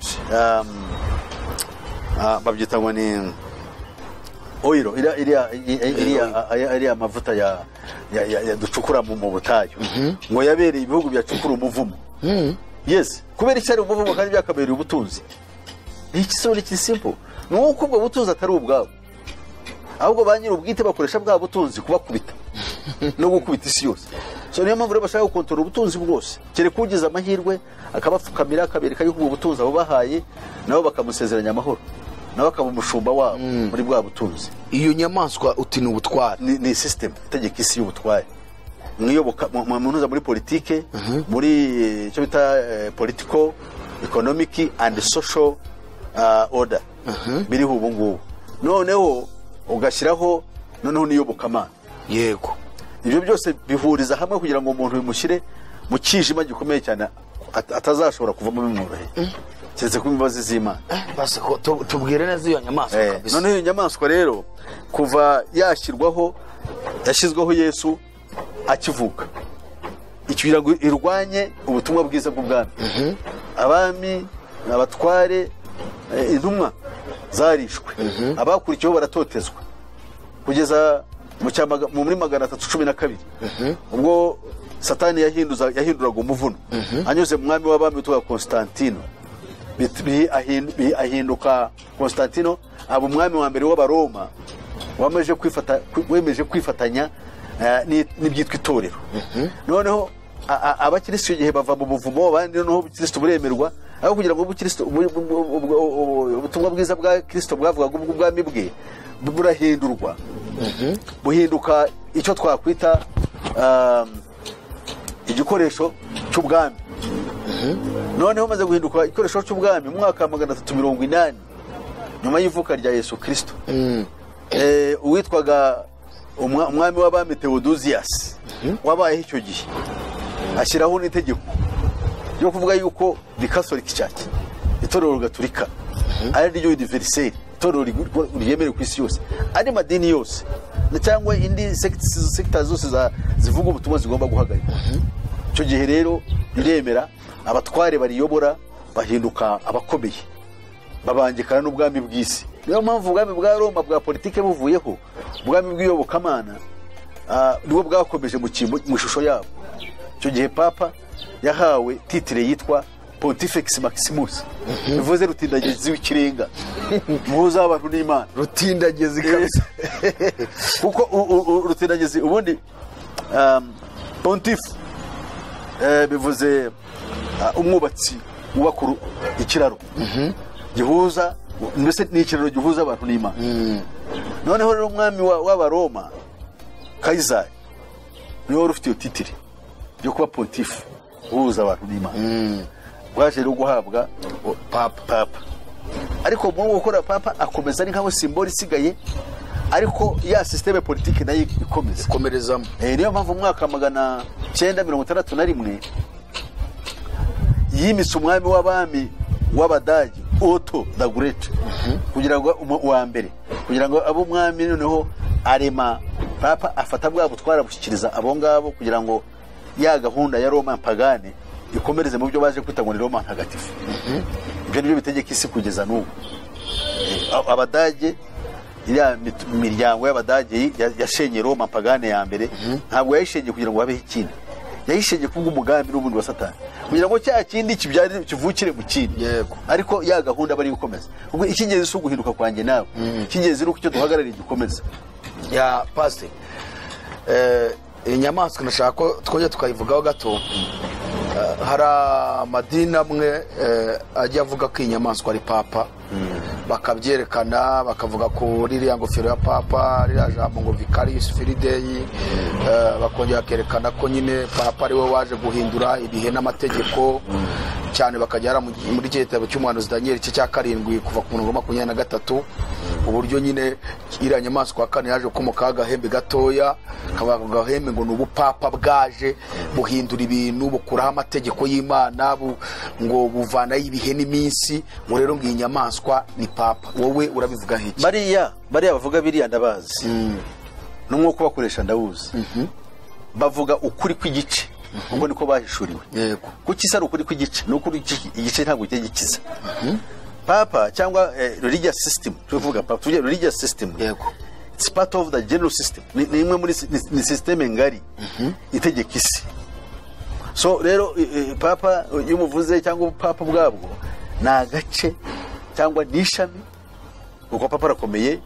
babyita ngo ni oil, iriya mavuta ya ducukura mu butayu, ngo yabereye ibihugu byacukura umuvumo. Yes, kubera icyo ari umuvumo kandi byakabereye ubutunzi. Iki kiri simple. Ni uko ubwo butunzi atari ubwabo, ahubwo ba nyiri ubwite bakoresha bwa butunzi kubakubita no gukubita isi yose. So niyo mpamvu rero bashaka gukontorora ubutunzi bwose, kereka ugize amahirwe akabapfukamira akabereka yuko ubwo butunzi abo bahaye, nabo bakamusezeranya amahoro, nabo akaba umushumba wabo muri bwa butunzi. Iyo nyamaswa uti ni ubutware. Ni system itegeka isi y'ubutware. Mwiyoboka munuza muri politike, muri icyo bita political, economic and social order biriho ubu ngubu. Noneho ugashyiraho noneho n'iyobokamana. Yego. Ibyo byose bihuriza hamwe kugira ngo umuntu bimushyire mu kijima gikomeye cyane atazashobora kuvamo bimworoheye, keretse ku imbabazi z'Imana. Basi tubwire neza iyo nyamaswa kabisa. Noneho iyo nyamaswa rero kuva yashyirwaho, yashyizweho Yesu akivuka, kugira ngo irwanye ubutumwa bwiza bw'ubwami. Abami, abatware, intumwa zarishwe, abakurikiyeho baratotezwa kugeza muri 312 ubwo Satani yahinduraga umuvuno anyuze mu mwami w'abami witwa Constantino. Ahinduka Constantino aba umwami wa mbere w'Abaroma wemeje kwifatanya n'ibyitwa itorero. Noneho abakristo igihe bava mu buvumo, abandi noneho ubukristo buremerwa, aho kugira ngo ubukristo ubutumwa bwiza bwa Kristo bwavugaga ubwami bwe burahindurwa, buhinduka icyo twakwita igikoresho cy'ubwami. Noneho maze guhinduka igikoresho cy'ubwami mu mwaka wa 380 nyuma y'ivuka rya Yesu Kristo, uwitwaga umwami w'abami Theodosius wabayeho icyo gihe ashyiraho n'itegeko ryo kuvuga yuko the Catholic Church, itorero gatolika, ari ryo universel, itorero ryemerewe ku isi yose, ari madini yose cyangwa indi sector zose zivuga ubutumwa zigomba guhagarikwa. Icyo gihe rero riremera, abatware bariyobora bahinduka abakomeye, babangikana n'ubwami bw'isi. Niyo mpamvu ubwami bwa Roma bwa politike buvuyeho, ubwami bw'iyobokamana nibwo bwakomeje mu ishusho yabo. Icyo gihe Papa yahawe titre yitwa Pontifex Maximus, bivuze rutindagezi w'ikirenga, muhuza w'abantu n'Imana. Rutindagezi kabisa. Kuko rutindagezi ubundi pontif bivuze umwubatsi wubaka ikiraro gihuza, mbese ni ikiraro gihuza abantu n'Imana. Noneho rero umwami w'Abaroma Kayizari niwe wari ufite iyo titre yo kuba pontifu uhuza abantu n'Imana, bwaje rero guhabwa Papa. Papa. Ariko muri gukora Papa akomeza ari nkaho symbole isigaye, ariko ya système politique nayo ikomeza Komerezamo. Niyo mpamvu mu mwaka 961 yimitse umwami w'abami w'Abadagi Otto the Great, kugira ngo uwa mbere, kugira ngo abe umwami. Noneho arema Papa, afata bwa butwara bushyikiriza abo ngabo, kugira ngo ya gahunda ya Roma pagane ikomereze mu byo baje kwita ngo ni Roma ntagatifu. Ibyo nibyo bitegeka isi kugeza n'ubu. Abadage, iriya miryango y'Abadage yashenye Roma pagane ya mbere, ntabwo yayishenye kugira ngo habeho ikindi, yayishenye kubw'umugambi n'ubundi wa Satani, kugira ngo cya kindi kibyare kivukire mu kindi. Ariko ya gahunda bari gukomeza. Ubwo icy'ingenzi si uguhinduka kwanjye nawe, icy'ingenzi ni uko icyo duhagarariye gikomeza. Ya pasite, inyamaswa ndashaka ko twongera tukayivugaho gato. Hari amadini amwe ajya avuga ko iyi nyamaswa ari Papa, bakabyerekana, bakavuga ko ririya ngofero ya Papa, ririya jambo ngo Vicarius Filii Dei, bakongera bakerekana ko nyine Papa ari we waje guhindura ibihe n'amategeko cyane, bakajya hariya muri iki gitabo cy'umuhanuzi Daniel, igice cya 7 kuva ku murongo wa 23, uburyo nyine iriya nyamaswa ya kane yaje gukomokaho agahembe gatoya, kaba ako gahembe ngo ni ubupapa bwaje buhindura ibintu, bukuraho amategeko y'Imana, ngo buvanaho ibihe n'iminsi, ngo rero ngo iyi nyamaswa ni Papa. Wowe urabivuga iki? Bariya bavuga biriya ndabazi, n'umwuka ubakoresha ndawuzi. Bavuga ukuri kw'igice, ubwo niko bahishuriwe. Kuki se ari ukuri kw'igice? Ni ukuri igice ntabwo kijya gikiza. Papa cyangwa religious system, tuvuga Papa, tuvuge religious system. It's part of the general system. Ni imwe muri ni system ngari itegeka isi. So rero Papa iyo umuvuze cyangwa Papa bwabwo ni agace cyangwa ni ishami, kuko Papa arakomeye,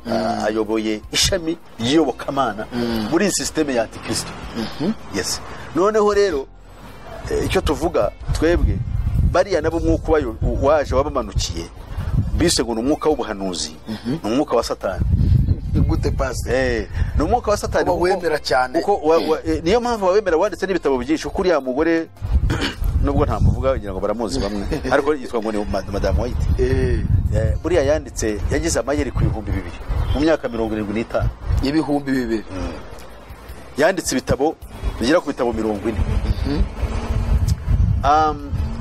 ayoboye ishami ry'iyobokamana muri iyi system ya Antikristo. Yes. Noneho rero icyo tuvuga twebwe, bariya nabo umwuka wayo waje wabamanukiye, bise ngo ni umwuka w'ubuhanuzi, ni umwuka wa Satani. Gute, pasite? Ni umwuka wa Satani. Uba wemera cyane. Kuko niyo mpamvu wabemera, wanditse n'ibitabo byinshi kuko uriya mugore, nubwo ntamuvuga ngira ngo baramuzi bamwe, ariko yitwa ngo ni Madamu White. Buriya yanditse, yagize amayeri ku 2000 mu myaka 75. 2000. Yanditse ibitabo bigera ku bitabo 40.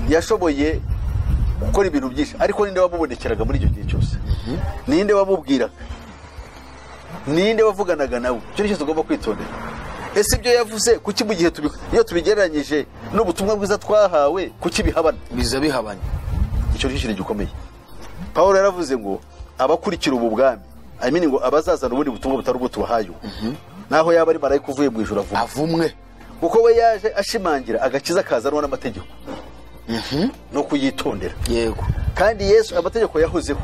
Yashoboye gukora ibintu byinshi, ariko ninde wamubonekeraga muri icyo gihe cyose? Ninde wamubwiraga? Ninde wavuganaga nawe? Icyo nicyo tugomba kwitondera. Ese ibyo yavuze, kuki mu gihe iyo tubigereranyije n'ubutumwa bwiza twahawe, kuki bihabana? Biza bihabanye. Icyo nicyo kintu gikomeye. Pawulo yaravuze ngo abakurikira ubu bwami, I mean ngo abazazana ubundi butumwa butari ubwo tubahaye ubu, naho yaba ari marayika uvuye mu ijuru avuga, avumwe. Kuko we yaje ashimangira agakiza kazanwa n'amategeko no kuyitondera. Kandi Yesu, amategeko yahozeho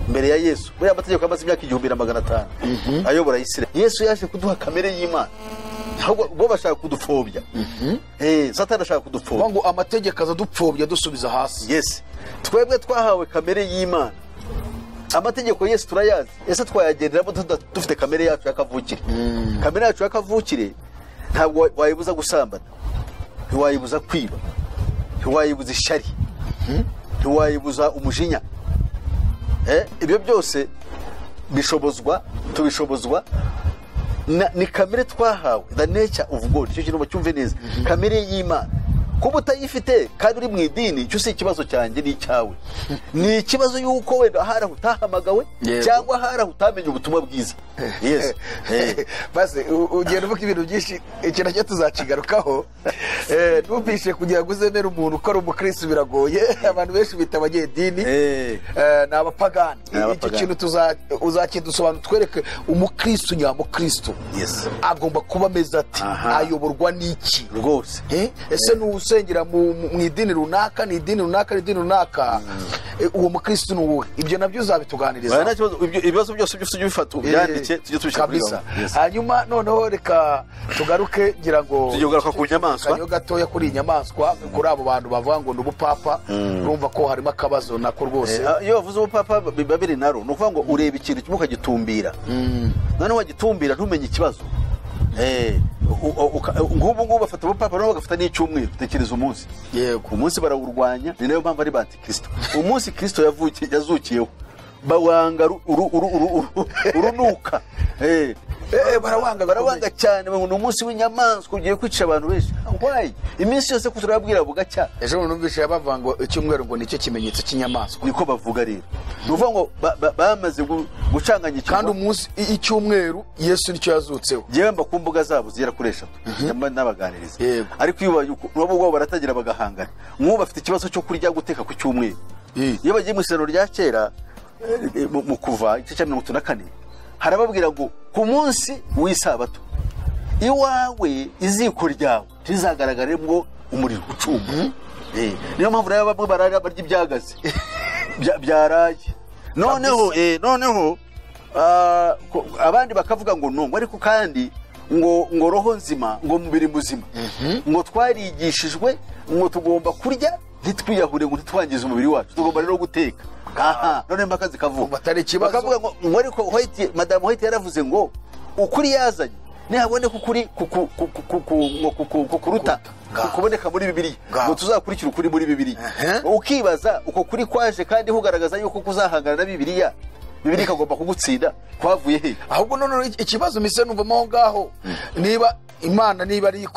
mbere ya Yesu. Buriya amategeko amaze imyaka 1500 ayobora Isirayeli. Yesu yaje kuduha kamere y'Imana, ahubwo bo bashaka kudupfobya. Satani ashaka kudupfobya. Kuvuga ngo amategeko aza dupfobya, dusubiza hasi. Yes, twebwe twahawe kamere y'Imana. Amategeko Yesu turayazi, ese twayagenderamo dufite kamere yacu y'akavukire? Kamere yacu y'akavukire ntabwo wayibuza gusambana, ntiwayibuza kwiba, ntiwayibuza ishyari, ntiwayibuza umujinya. Ibyo byose bishobozwa, tubishobozwa ni kamere twahawe, the nature of God. Icyo kintu bacyumve neza, kamere y'Imana. Kuba utayifite kandi uri mu idini, icyo si ikibazo cyanjye n'icyawe, ni ikibazo y'uko wenda hari aho utahamagawe cyangwa hari aho utamenye ubutumwa bwiza. Yes. Basi ugenda uvuga ibintu byinshi, iki nacyo tuzakigarukaho. Numvise kugira ngo uzemere umuntu ko ari umukristo biragoye. Abantu benshi bita abanyedini ni abapagani. Icyo kintu uzakidusobanura, twereke umukristo nyamukristo agomba kuba ameze ati, ayoborwa n'iki rwose? Ese n'usengera mu idini runaka, ni idini runaka, ni idini runaka, uwo mukristo ni uwuhe? Ibyo nabyo uzabituganiriza. Ibibazo byose byose ujye ubifata ubyandike, tujye tubishyira kuri gahunda. Hanyuma noneho reka tugaruke, ngira ngo tujye kugaruka ku nyamaswa gatoya, kuri iyi nyamaswa, kuri abo bantu bavuga ngo ni ubupapa. Urumva ko harimo akabazo nako rwose. Iyo bavuze ubupapa biba biri naro, ni ukuvuga ngo ureba ikintu kimwe ukagitumbira, noneho wagitumbira ntumenye ikibazo. Nk'ubu ngubu bafata ubupapa noneho bagafata n'icyumweru. Tekereza umunsi, yego, umunsi barawurwanya. Ni nayo mpamvu ari ba antikristo. Umunsi Kristo yazukiyeho bawanga urunuka. Barawanga barawanga cyane. Ni umunsi w'inyamaswa ugiye kwica abantu benshi. Why? Iminsi yose ko turababwira bugacya. Ejo numvise bavuga ngo icyumweru ngo nicyo kimenyetso cy'inyamaswa. Niko bavuga rero. Ni ukuvuga ngo bamaze gucanganya ikintu. Kandi umunsi icyumweru Yesu nicyo yazutseho. Njyewe mba ku mbuga zabo zigera kuri 3 njya nabaganiriza. Ariko iyo nabo ubwabo baratangira bagahangana. Nk'ubu bafite ikibazo cyo kurya, guteka ku cyumweru. Iyo bagiye mu isezerano rya kera, mu Kuva igice cya 34, harababwira ngo ku munsi w'isabato iwawe iziko ryawe ntizagaragaremo umuriro ucumba. Niyo mpamvu rero bamwe barara barya ibyagaze byaraye. Noneho abandi bakavuga ngo nungo, ariko kandi ngo roho nzima, ngo mubiri muzima, ngo twarigishijwe ngo tugomba kurya ntitwiyahure, ngo ntitwangize umubiri wacu, tugomba rero guteka. Aha none impaka zikavuga, bakavuga ngo ariko White, Madam White yaravuze ngo ukuri yazanye nihaboneka ukuri kukuruta kuboneka muri Bibiliya, ngo tuzakurikira ukuri muri Bibiliya. Ukibaza uko kuri kwaje kandi hugaragaza yuko kuzahangana na Bibiliya, Bibiliya ikagomba kugutsinda, kwavuye he? Ahubwo none ikibazo mise numvamo aho ngaho, niba Imana niba ari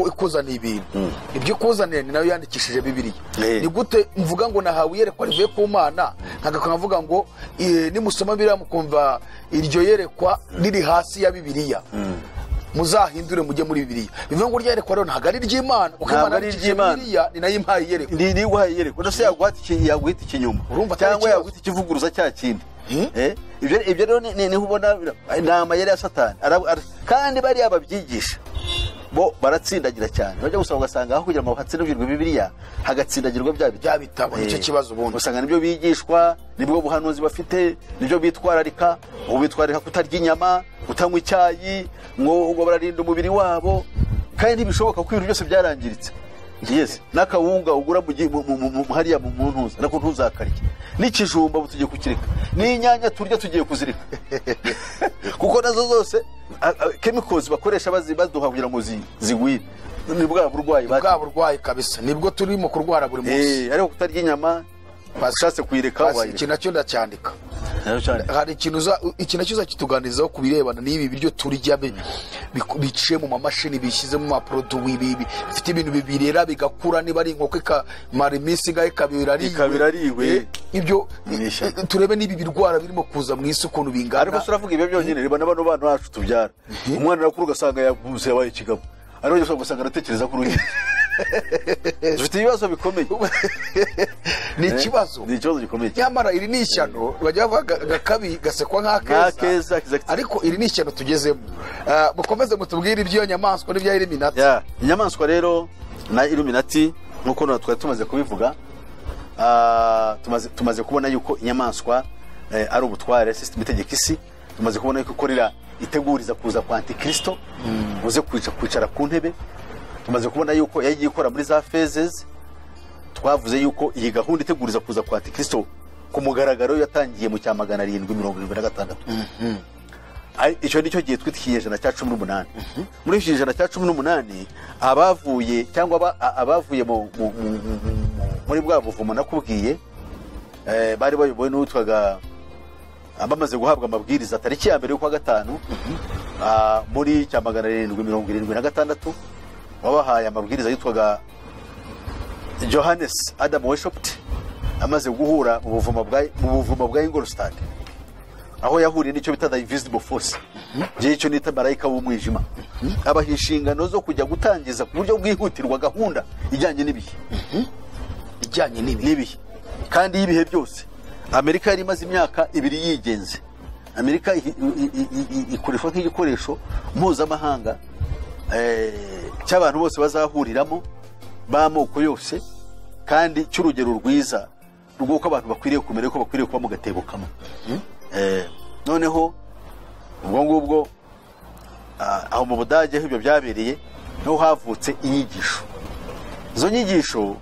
ikuzaniye ibintu, ibyo ikuzaniye ni nayo yandikishije Bibiliya. Ni gute mvuga ngo nahawe iyerekwa rivuye ku Mana, nkavuga ngo nimusoma Bibiliya mukumva iryo yerekwa riri hasi ya Bibiliya, muzahindure mujye muri Bibiliya. Bivuga ngo ryerekwa rero ntabwo ari iry'Imana, kuko Imana ari iry'Imana. Bibiliya ni nayo impaye iyerekwa. Ni iguhaye iyerekwa. Ndetse yaguhita ikinyoma cyangwa yaguhita ikivuguruza cya kindi. Ibyo rero niho ubona ni amayeri ya Satani. Kandi bariya babyigisha bo baratsindagira cyane. Bajya gusaba ugasanga aho kugira ngo hatsindagirwe Bibiliya hagatsindagirwa bya bitabo. Nicyo kibazo ubundi. Usanga nibyo bigishwa, nibwo buhanuzi bafite, nibyo bitwararika. Ubu bitwararika kutarya inyama, kutanywa icyayi, ngo bararinda umubiri wabo. Kandi ntibishoboka kuko ibintu byose byarangiritse. Yes, n'akawunga ugura hariya mu ntuza nako ntuzakarye, n'ikijumba tugiye kukireka, n'inyanya turya tugiye kuzireka, kuko nazo zose chemicals bakoresha baduha kugira ngo zigwire. Ni bwa burwayi, bwa burwayi kabisa, nibwo turimo kurwara buri munsi. Ariko kutarya inyama bashatse kuyireka wayireka. Iki nacyo ndacyandika. Hari ikintu iki nacyo uzakituganirizaho ku birebana n'ibi biryo turya biciye mu mamashini, bishyize mu maproduwi, bifite ibintu bibirera bigakura, niba ari inkoko ikamara iminsi ingahe ikabira ariwe. Ibyo turebe n'ibi birwara birimo kuza mu isi ukuntu bingana. Ariko turavuga ibyo byonyine, reba n'abano bana bacu tubyara, umwana arakura ugasanga yavutse yabaye ikigabo, ariko ugasanga aratekereza ko uruhinja. Dufite ibibazo bikomeye. Ni ikibazo, ni ikibazo gikomeye. Nyamara iri ni ishyano, bajya bavuga gakabi gasekwa nk'akeza, ariko iri ni ishyano tugezemo. Mukomeze mutubwire iby'iyo nyamaswa n'ibya Illuminati. Inyamaswa rero na Illuminati nk'uko twari tumaze kubivuga, tumaze kubona yuko inyamaswa ari ubutware, system itegeka isi. Tumaze kubona yuko ikorera iteguriza kuza kwa Antikristo, uze kwicara ku ntebe. Tumaze kubona yuko yagiye ikora muri za phases. Twavuze yuko iyi gahunda iteguriza kuza kwa Antikristo ku mugaragaro yatangiye mu cya 776. Icyo nicyo gihe twita ikinyejana cya 18. Muri iki kinyejana cya 18 abavuye cyangwa abavuye muri bwa buvumo nakubwiye, bari bayobowe n'uwitwaga, bamaze guhabwa amabwiriza tariki ya 1 y'ukwa 5 muri cya 776, wabahaye amabwiriza yitwaga Johannes Adam Weishaupt, amaze guhura mu buvumo bwa Ingolstadt. Aho yahuriye n'icyo bita the invisible force, ngewe icyo nita marayika w'umwijima, abaha inshingano zo kujya gutangiza ku buryo bwihutirwa gahunda ijyanye n'ibihe. Ijyanye n'ibihe. N'ibihe kandi y'ibihe byose. Amerika yari imaze imyaka 2 yigenze. Amerika ikoreshwa nk'igikoresho mpuzamahanga cy'abantu bose bazahuriramo b'amoko yose, kandi cy'urugero rwiza rw'uko abantu bakwiriye kumera, ko bakwiriye kuba mu gatebo kamwe. Noneho ubwo ngubwo aho mu Budage aho ibyo byabereye, niho havutse inyigisho. Izo nyigisho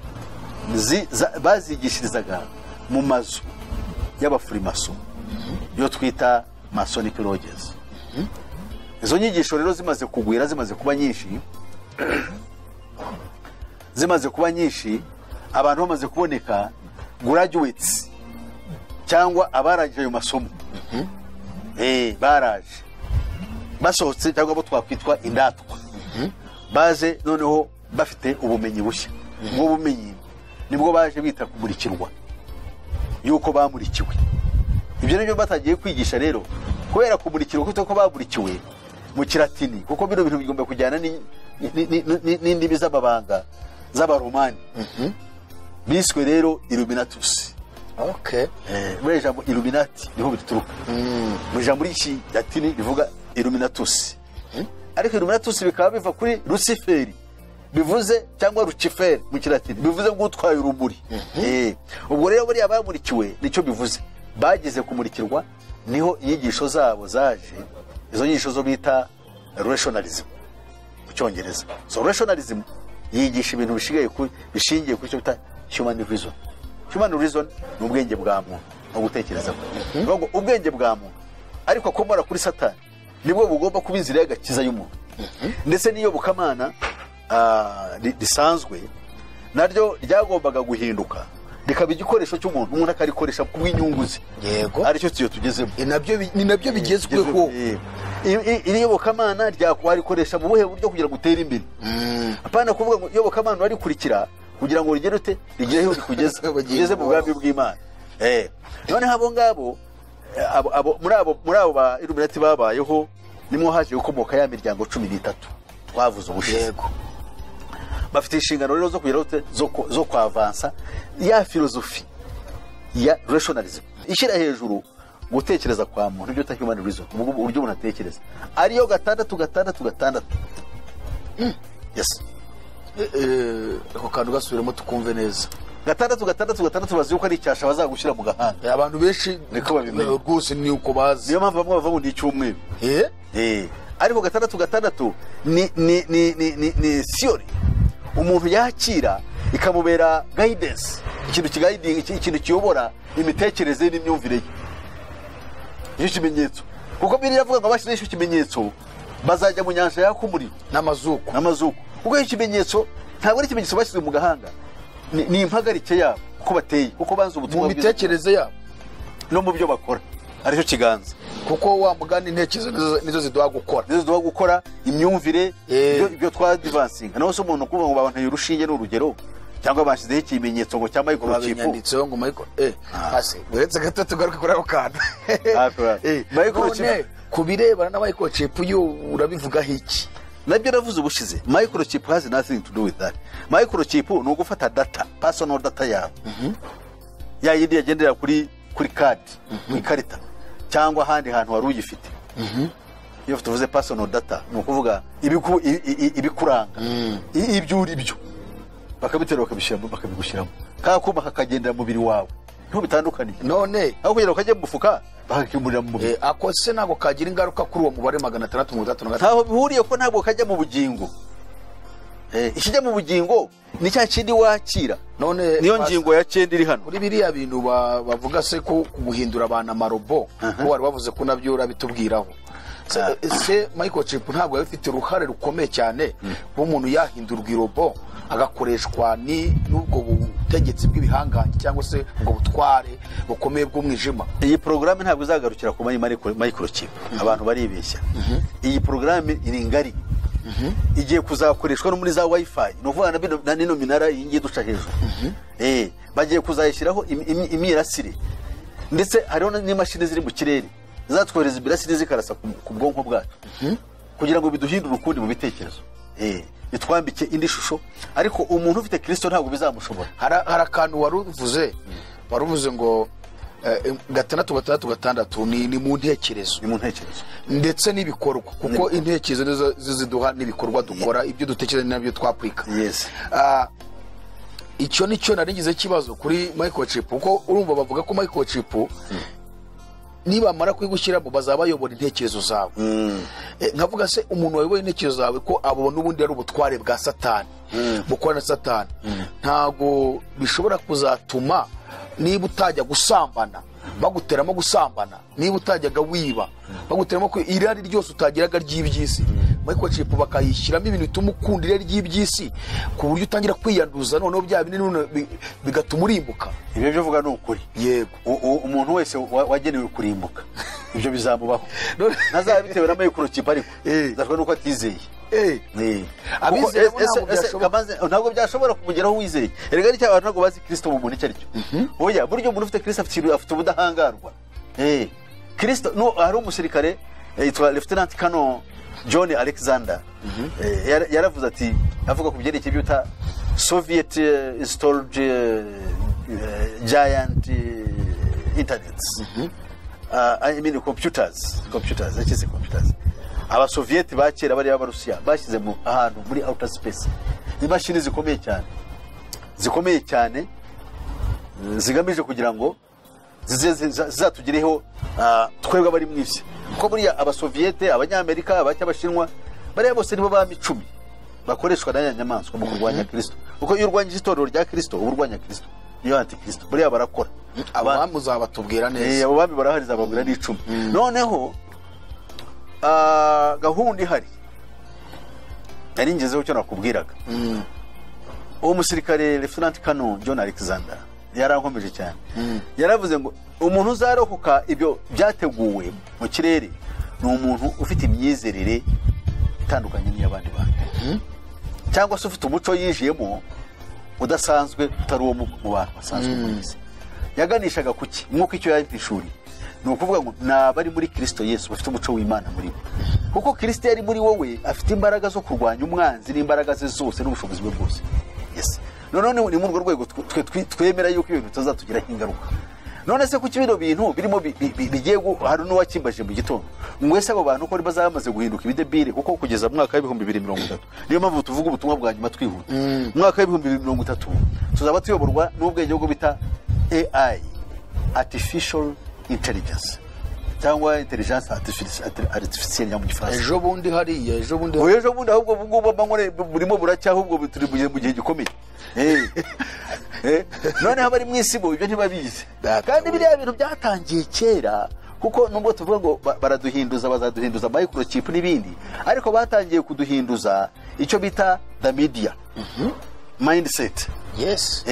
bazigishirizaga mu mazu y'abafurimaso, yo twita Masonic lodges. Izo nyigisho rero zimaze kugwira, zimaze kuba nyinshi, abantu bamaze kuboneka graduates cyangwa abarangije ayo masomo, baraje basohotse, cyangwa abo twakwitwa indatwa, baje noneho bafite ubumenyi bushya. Ubwo bumenyi nibwo baje bita kumurikirwa, yuko bamurikiwe. Ibyo nibyo batangiye kwigisha rero, kubera kumurikirwa kuko bamurikiwe mu Kilatini, kuko bino bintu bigomba kujyana n'indimi z'amabanga z'Abaromani. Biswe rero Illuminatus. Okay. Muri ijambo Illuminati niho bituruka. Mu ijambo ry'Ikilatini rivuga Illuminatus. Ariko Illuminatus bikaba biva kuri Luciferi, bivuze cyangwa Lucifer mu Kilatini, bivuze ngo utwaye urumuri. Ubwo rero buriya bamurikiwe nicyo bivuze. Bageze kumurikirwa niho inyigisho zabo zaje, izo nyigisho zo bita rationalism mu Cyongereza. So rationalism yigisha ibintu bishingiye kuri cyo bita human reason. Human reason ni ubwenge bwa muntu no gutekereza kwe. Ngo ubwenge bwa muntu ariko akomora kuri Satani nibwo bugomba kuba inzira y'agakiza y'umuntu. Ndetse n'iyo bukamana risanzwe naryo ryagombaga guhinduka rikaba igikoresho cy'umuntu, umuntu akarikoresha ku bw'inyungu ze. Yego. Aricyo tuyo tugezemo. Ni nabyo bigezweho. Iri yobokamana ryakuwarikoresha mu buhe buryo kugira ngo utere imbere. Apana kuvuga ngo yobokamana warikurikira kugira ngo rigere ute, rigere aho rikugeza, ugeze mu bwami bw'Imana. Noneho abo ngabo muri abo ba Illuminati babayeho, nimwo haje gukomoka ya miryango 13 twavuze ubushize. Yego. Bafite inshingano rero zo kugira ute, zo kwavansa ya filosofi ya rationalism, ishyira hejuru gutekereza kwa muntu, ibyo bita human reason, uburyo umuntu atekereza, ariyo 6 6 6. Yes. Ako kantu gasubiremo tukumve neza. 6 6 6 bazi yuko ari icyasha bazagushyira mu gahanga. Abantu benshi niko babimenya rwose, ni uko bazi. Niyo mpamvu bamwe bavuga ngo ni icyumweru. Ariko 6 6 ni theory umuntu yakira ikamubera guidance, ikintu kiguiding, ikintu kiyobora imitekerereze n'imyumvire ye. Icyo kimenyetso, kuko Bibiliya iravuga ngo abashyizeho icyo kimenyetso bazajya mu nyanja yaka umuriro n'amazuku. Kuko icyo kimenyetso ntabwo ari ikimenyetso bashyize mu gahanga, ni impagarike yabo uko bateye, kuko banze ubutumwa mu mitekerereze yabo no mu byo bakora, aricyo kiganza. Kuko wa mugani intekerezo nizo ziduha gukora, nizo ziduha gukora imyumvire, ibyo twadivansinga. Naho se umuntu kuvuga ngo babanteye urushinge ni urugero, cyangwa bashyizeho ikimenyetso ngo cya microchip, babinyanditseho ngo micro ase uretse gato tugaruke kuri ako kantu. Microchip ku birebana na microchip yo urabivugaho iki? Nabyo navuze ubushize. Microchip has nothing to do with that. Microchip ni ugufata data, personal data yawe, ya yindi yagendera kuri card, ku ikarita cyangwa ahandi hantu wari uyifite. Iyo tuvuze personal data ni ukuvuga ibikuranga, ibyo uri byo, bakabitera bakabishyiramo, bakabigushyiramo, ka kuma kakagendera mu mubiri wawe, nto bitandukaniye. None aho kugira ngo kajye mu mufuka bakakimurira mu mubiri. Ako se ntabwo kagira ingaruka kuri uwo mubare 665? Ntaho bihuriye, ko ntabwo kajya mu bugingo. Ikijya mu bugingo ni cya kindi wakira. None niyo ngingo ya 9 iri hano. Kuri biriya bintu bavuga se ko guhindura abantu amarobo, ko wari wavuze ko nabyo urabitubwiraho. Se microchip ntabwo yabifite uruhare rukomeye cyane kuba umuntu yahindurwa irobo agakoreshwa n'ubwo butegetsi bw'ibihangange cyangwa se ubwo butware bukomeye bw'umwijima. Iyi porogaramu ntabwo izagarukira ku microchip, abantu baribeshya. Iyi porogaramu iri ngari, igiye kuzakoreshwa no muri za wifi, ni ukuvuga na nino minara iyi ngiyi duca hejuru. Bagiye kuzayishyiraho imirasire, ndetse hariho n'imashini ziri mu kirere. Zatwohereza imirasire zikarasa ku bwonko bwacu kugira ngo biduhindure ukundi mu bitekerezo, bitwambike indi shusho. Ariko umuntu ufite Kristo ntabwo bizamushobora. Hari akantu wari uvuze ngo 6 6 6 ni mu ntekerezo. Ni mu ntekerezo. Ndetse n'ibikorwa, kuko intekerezo nizo ziduha n'ibikorwa dukora. Ibyo dutekereza ni nabyo twapurika. Icyo nicyo nari ngize ikibazo kuri microchip, kuko urumva bavuga ko microchip nibamara kuyigushyiramo bazaba bayobora intekerezo zawe. Nkavuga se umuntu wayoboye intekerezo zawe, ko abo n'ubundi ari ubutware bwa Satani bukora na Satani, ntabwo bishobora kuzatuma niba utajya gusambana baguteramo gusambana, niba utajyaga wiba baguteramo irari ryose utagiraga ry'iby'isi, microchip bakayishyiramo ibintu bituma ukunda irari ry'iby'isi ku buryo utangira kwiyanduza, noneho bya bindi none bigatuma urimbuka? Ibyo byo uvuga ni ukuri. Umuntu wese wagenewe kurimbuka ibyo bizamubaho. Ntazaba bitewe na microchip, ariko bizashobora nuko atizeye. Abizeye Kuko bo ntabwo byashoboka. Ntabwo byashobora kumugeraho wizeye. Erega nicyo abantu ntabwo bazi Kristo mu muntu icyo ari cyo. Oya, burya umuntu ufite Kristo afite ubudahangarwa. Kristo no hari umusirikare yitwa Lieutenant Colonel John Alexander. Yaravuze ati, avuga ku byerekeye ibyo bita Soviet installed giant internets, I mean computers, yakise computers. Abasoviyeti ba kera bari b'Abarusiya bashyize mu ahantu muri outer space imashini zikomeye cyane, zikomeye cyane, zigamije kugira ngo zizatugireho twebwe abari mu isi, kuko buriya Abasoviyete, Abanyamerika, Abashinwa, bariya bose nibo bami 10 bakoreshwa na ya nyamaswa mu kurwanya Kristo, kuko iyo urwanyije itorero rya Kristo uba urwanya Kristo, niyo antikristo. Buriya barakora. Abo bami uzabatubwira neza. Abo bami barahari, zababwira n'10. Noneho gahunda ihari nari ngezeho, icyo nakubwiraga, uwo musirikare Lieutenant Colonel John Alexander yarankomeje cyane. Yaravuze ngo umuntu uzarokoka ibyo byateguwe mu kirere ni umuntu ufite imyizerere itandukanye n'iy'abandi bantu, cyangwa se ufite umuco yinjiyemo udasanzwe, utari uwo mu bantu basanzwe mu isi. Yaganishaga kuki? Nk'uko icyo yampishuriye ni ukuvuga ngo ni abari muri Kirisito Yesu bafite umuco w'Imana muri bo, kuko Kirisito yari muri wowe afite imbaraga zo kurwanya umwanzi n'imbaraga ze zose n'ubushobozi bwe bwose. Yes. Noneho ni muri urwo rwego twe twemera yuko ibintu bitazatugiraho ingaruka. None se kuki bino bintu birimo bigiye hari n'uwakimbaje mu gitondo ngo ese abo bantu ko bazaba bamaze guhinduka ibidebire? Kuko kugeza mu mwaka wa 2030, niyo mpamvu tuvuga ubutumwa bwa nyuma twihuta, mu mwaka wa 2030 tuzaba tuyoborwa n'ubwenge bwo bita AI, artificial intelligence, cyangwa intelligence artificielle mu Gifaransa. Ejo bundi hariya, ejo bundi. Oya, ejo bundi ahubwo ubu ngubu amanywa burimo buracya, ahubwo turi mu gihe gikomeye. Noneho abari mu isi bo ibyo ntibabizi. Data Kandi we. biriya bintu byatangiye kera, kuko nubwo tuvuga ngo baraduhinduza, bazaduhinduza microchip n'ibindi, ariko batangiye kuduhinduza icyo bita the media mindset.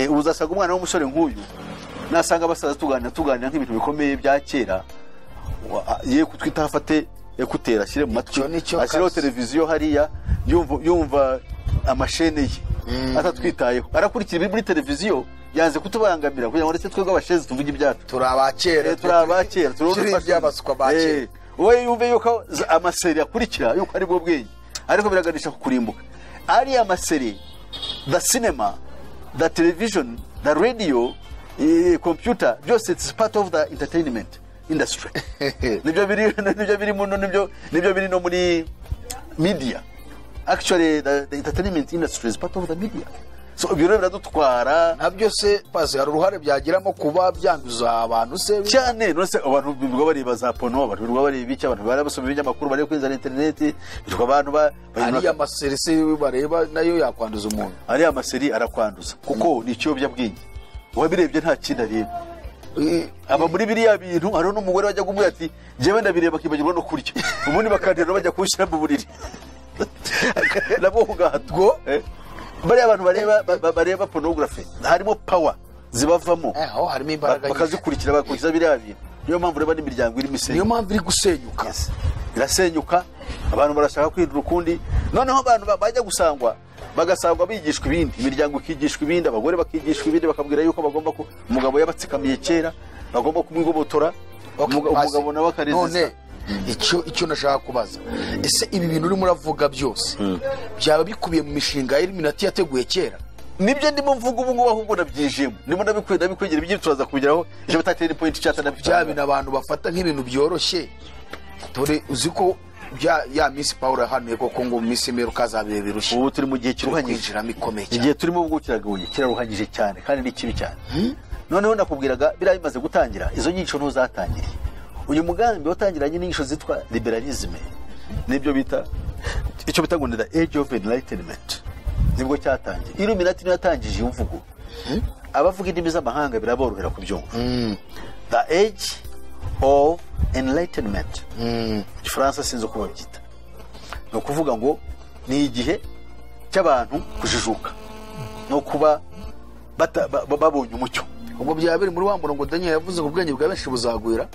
Ubu uzasanga umwana w'umusore nk'uyu, nasanga abasaza tuganira, tuganira nk'ibintu bikomeye bya kera, ye kutwita afate écouteurs ashyire mu matwi, Icyo ni cyo ashyireho kabisa. televiziyo hariya, yumva amashene ye atatwitayeho, arakurikira ibiri muri televiziyo, yanze kutubangamira kugira ngo ndetse twebwe abashezi tuvuge ibyacu. Turi abakera. Turi abakera. Turi iby'abaswa ba kera. Wowe yumve yuko ama séries akurikira yuko ari bwo bwenge, ariko biraganisha ku kurimbuka. Ariya ama séries, the cinema, the television, the radio, computer, byose it's part of the entertainment industry. Nibyo biri muno, nibyo biri no muri media. Actually the entertainment industry is part of the media. So ibyo rero biradutwara. Nabyo se pasi hari uruhare byagiramo kuba byanduza abantu se? Cyane. None se abantu birirwa bareba za porno, abantu birirwa bareba iki, abantu bari basoma ibinyamakuru, bari kuri za interineti, birirwa abantu Ariya ma séries se bareba nayo yakwanduza umuntu? Ariya ma séries arakwanduza, kuko ni ikiyobyabwenge. Uwabirebye nta kindi areba, aba muri biriya bintu. Hariho n'umugore wajya kumubwira ati: "Njyewe ndabireba akibagirwa no kurya, ubundi bakantera bajya kuwushyira mu buriri nabwo ku gahato." Bariya abantu bareba bareba pornography harimo power zibavamo. Aho harimo imbaraga nyinshi. Bakazikurikira, bagakurikiza biriya bintu. Niyo mpamvu ureba n'imiryango irimo isenyuka. Niyo mpamvu iri gusenyuka. Yes. Irasenyuka. Abantu barashaka kwihindura ukundi. Noneho abantu bajya gusangwa, bagasangwa bigishwa ibindi, imiryango ikigishwa ibindi, abagore bakigishwa ibindi, bakabwira yuko bagomba ko umugabo yabatsikamiye kera bagomba kumwigobotora. Umugabo nawe akaresista. None icyo nashaka kubaza, ese ibi bintu urimo uravuga byose byaba bikubiye mu mishinga ya Illuminati yateguye kera? Nibyo ndimo mvuga ubu ngubu, ahubwo nabyijemo, ndimo ndabikwegera ibyo turaza kubigeraho, icyo bita 10 point chat bya bintu abantu bafata nk'ibintu byoroshye. Dore uzi ko ya Miss Paul yahanuye koko ngo Miss Meruka azabibe birushye. Ubu turi mu gihe kiruhanyije, kwinjiramo ikomeye cyane. Igihe turimo ubwo kiragoye, kiraruhanyije cyane kandi ni kibi cyane. Noneho nakubwiraga biriya bimaze gutangira, izo nyigisho ntuzatangiriye. Uyu mugambi watangiranye n'inyigisho zitwa liberalisme, nibyo bita icyo bita ngo ni the age of enlightenment, nibwo cyatangiye. Illuminati niyo yatangije iyo mvugo. Abavuga indimi z'amahanga biraborohera kubyumva. The age of enlightenment, Igifaransa sinzi uko babyita, ni ukuvuga ngo ni igihe cy'abantu kujijuka no kuba babonye umucyo. Ubwo byaba biri muri wa murongo Daniel yavuze ngo ubwenge bwa benshi buzagwira.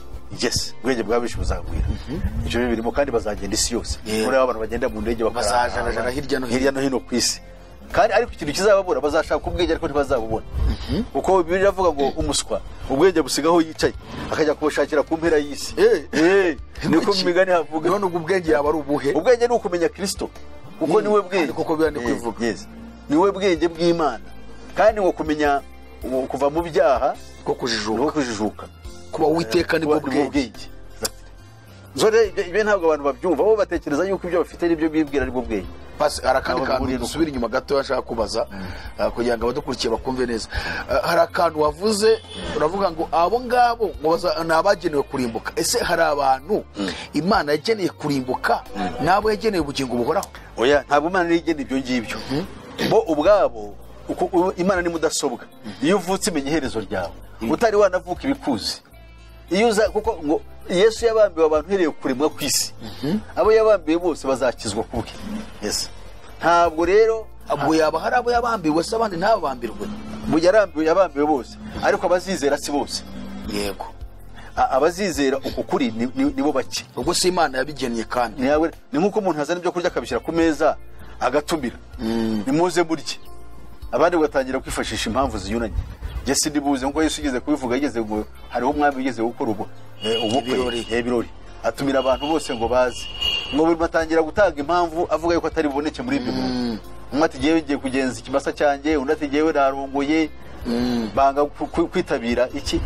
Yes, ubwenge bwa benshi buzagwira. Ibyo birimo kandi bazagenda isi yose. Muri abantu bagenda mu ndege bazajanajana hirya no hino ku isi. Kandi ariko ikintu kizababura, bazashaka ubwenge ariko ntibazabubona. Kuko Bibiliya iravuga ngo umuswa ubwenge busigaho yicaye akajya kubushakira ku mpera y'isi. Niko mu migani havuga. None ubwo ubwenge yaba ari ubuhe? Ubwenge ni ukumenya Kristo, kuko niwe bwenge. Kuko Bibiliya ni kwivuga. Yes. Niwe bwenge bw'Imana. Kandi ngo kumenya kuva mu byaha ko kujijuka. Kuba Uwiteka nibwo bwenge. Zore ibyo ntabwo abantu babyumva, bo batekereza yuko ibyo bafite nibyo bibwira aribwo bwenge. Basi arakandi kantu dusubira inyuma gato ashaka kubaza kugira ngo abadukurikiye bakumve neza. Hari akantu wavuze uravuga ngo abo ngabo ngo ni abagenewe kurimbuka. Ese hari abantu Imana yageneye kurimbuka nabo yageneye ubugingo buhoraho? Oya, ntabwo Imana igena ibyo ngibyo. Bo ubwabo Imana ni mudasobwa. Iyo uvutse imenya iherezo ryawe, utari wanavuka ibikuzi. Iyo uza kuko ngo Yesu yabambiwe abantu uhereye kuremwa ku isi, abo yabambiwe bose bazakizwa kubwe. Yes. Ntabwo rero ubwo yaba hari abo yabambiwe se abandi ntabambirwe? Mu yarambiwe yabambiwe bose, ariko abazizera si bose. Yego. Abazizera uku kuri nibo bake. Ubwo si Imana yabigennye kandi. Ni nkuko umuntu azana ibyo kurya akabishyira ku meza agatumira. Nimuze murye. Abandi batangira kwifashisha impamvu zinyuranye. Njye sindibuze nkuko Yesu yigeze kubivuga, yigeze ngo hariho umwami wigeze gukora ubukwe, ibirori, atumira abantu bose ngo baze. Ngo batangira gutanga impamvu avuga yuko atari buboneke muri ibyo birori. Umwe ati jyewe ngiye kugenza ikimasa cyanjye, undi ati jyewe narongoye, banga kwitabira iki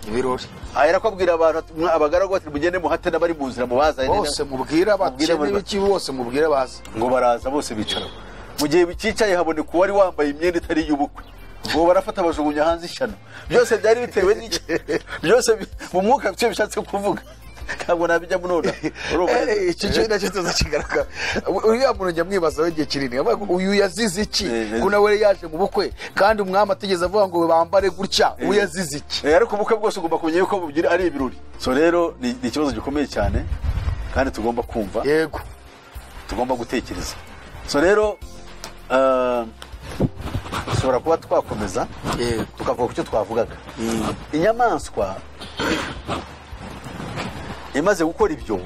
ibirori. Ahera ko abwira abantu abagaragu bati mugende muhate n'abari mu nzira mubazane, bose mubwira abakene b'iki bose mubwire baze. Ngo baraza bose bicara. Mu gihe bikicaye haboneka uwari wambaye imyenda itari y'ubukwe, ngo barafata bajugunya hanze ishyano. Byose byari bitewe n'iki? Byose mu mwuka byo bishatse kuvuga. Ntabwo nabijya munona. Icyo cyo nacyo tuzakigaruka. Uriya muntu njya mwibaza igihe kinini, uyu yazize iki? Ko nawe yaje mu bukwe kandi umwami atigeze avuga ngo bambare gutya, uyu yazize iki? Ariko ubukwe bwose ugomba kumenya yuko bugira ari ibirori. So rero ni ikibazo gikomeye cyane kandi tugomba kumva. Yego. Tugomba gutekereza. So rero dushobora kuba twakomeza tukavuga ku cyo twavugaga. Inyamaswa imaze gukora ibyo,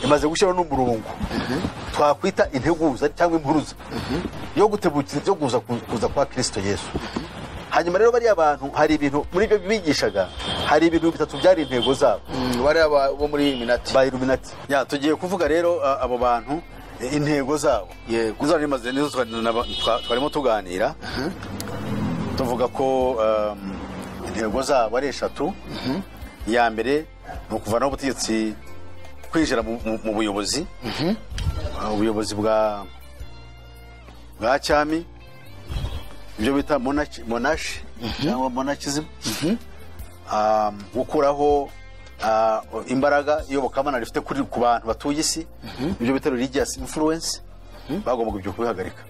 imaze gushyiraho n'umurongo twakwita integuza cyangwa impuruza yo gutebukiza byo kuza kwa Kristo Yesu. Hanyuma rero bariya bantu hari ibintu muri ibyo bigishaga, hari ibintu bitatu byari intego zabo. Bariya bo muri Illuminati. Ba Illuminati. Ya tugiye kuvuga rero abo bantu intego zabo. Yego. Nizo rimaze nizo twarimo tuganira. Tuvuga ko intego zabo ari eshatu. Iya mbere ni ukuvanaho ubutegetsi, kwinjira mu buyobozi, ubuyobozi bwa cyami, ibyo bita monarchy cyangwa monarchism, gukuraho imbaraga iyobokamana rifite ku bantu batuye isi, ibyo bita religious influence, bagomba ibyo kubihagarika.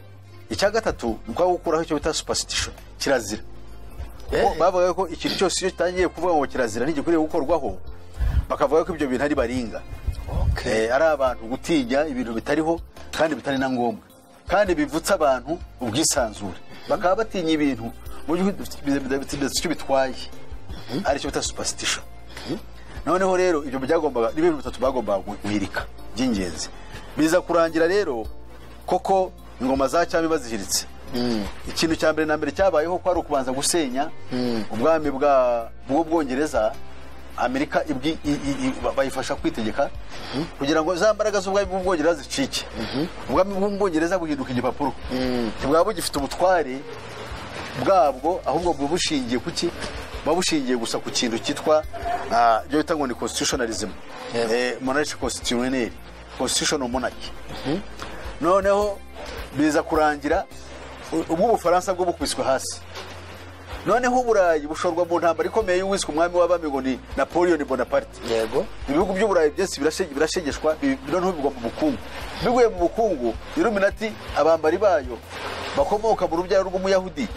Icya gatatu ni gukuraho icyo bita superstition, kirazira. Bavuga ko ikintu cyose iyo kitangiye kuvuga ngo kirazira ntigikwiriye gukorwaho, bakavuga ko ibyo bintu ari baringa. Ari abantu gutinya ibintu bitariho kandi bitari na ngombwa, kandi bivutsa abantu ubwisanzure, bakaba batinya ibintu mu by'ukuri icyo bitwaye, ari cyo bita superstition. Noneho rero ibyo byagombaga ni ibintu bitatu bagombaga guhirika by'ingenzi. Biza kurangira rero koko ingoma za cyami bazihiritse. Ikintu cya mbere na mbere cyabayeho ko ari ukubanza gusenya ubwami bw'Ubwongereza Amerika bayifasha kwitegeka kugira ngo za mbaraga z'ubwami bw'Ubwongereza zicike. Ubwami bw'Ubwongereza buhinduka igipapuro, ntibwaba bugifite ubutware bwabwo, ahubwo buba bushingiye kuki? Buba bushingiye gusa ku kintu cyitwa ibyo bita ngo ni constitutionalism, monarchy constitutionnel, constitutional monarchy. Noneho biza kurangira ubwo Ubufaransa bwo bukubiswe hasi. Noneho Uburayi bushorwa mu ntambara ikomeye y'uwiswe umwami w'abami ngo ni Napoleon Bonaparte. Ibihugu by'Uburayi byose birashegeshwa, noneho bigwa mu bukungu. Biguye mu bukungu, Illuminati, abambari bayo bakomoka mu rubyaro rw'Umuyahudi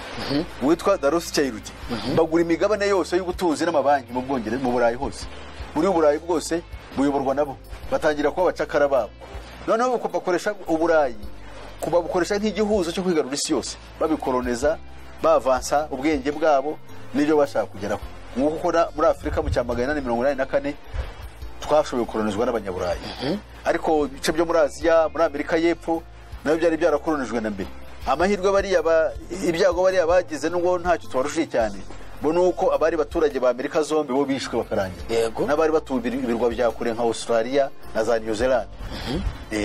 witwa de Rothschild, bagura imigabane yose y'ubutunzi n'amabanki mu Bwongereza, mu Burayi hose. Muri Uburayi bwose buyoborwa nabo, batangira kuba abacakara babo. Noneho bakoresha Uburayi kubabukoresha nk'igihuzo cyo kwigarura isi yose, babikoloneza, bavansa ubwenge bwabo n'ibyo bashaka kugeraho. Nk'uko ukora muri Afurika mu 1884 twashoboye gukolonizwa n'Abanyaburayi, ariko ibice byo muri Aziya, muri Amerika y'Epfo nabyo byari byarakolonijwe na mbere. Amahirwe bariya ibyago bariya bagize, nubwo ntacyo tubarushije cyane, bo ni uko abari baturage ba Amerika zombi bo bishwe bakarangira, n'abari batuye ibirwa bya kure nka Australia na za New Zealand,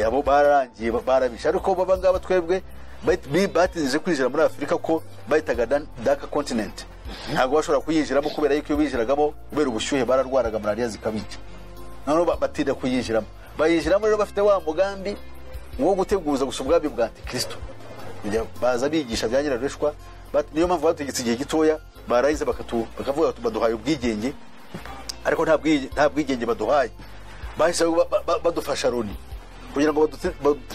abo bararangiye barabishe. Ariko baba ngaba twebwe batinze kwinjira muri Afurika, ko bahitaga Dark Continent. Ntabwo bashobora kuyinjiramo kubera yuko iyo binjiragamo, kubera ubushyuhe, bararwaraga malariya zikabica. Noneho batinda kuyinjiramo. Bayinjiramo rero bafite wa mugambi wo guteguza gusa ubwami bwa Antikristo. Baza bigisha bya nyirarureshwa. Niyo mpamvu bategetse igihe gitoya, barangiza bakavuga bati baduhaye ubwigenge, ariko nta bwigenge baduhaye. Bahise badufasha Loni kugira ngo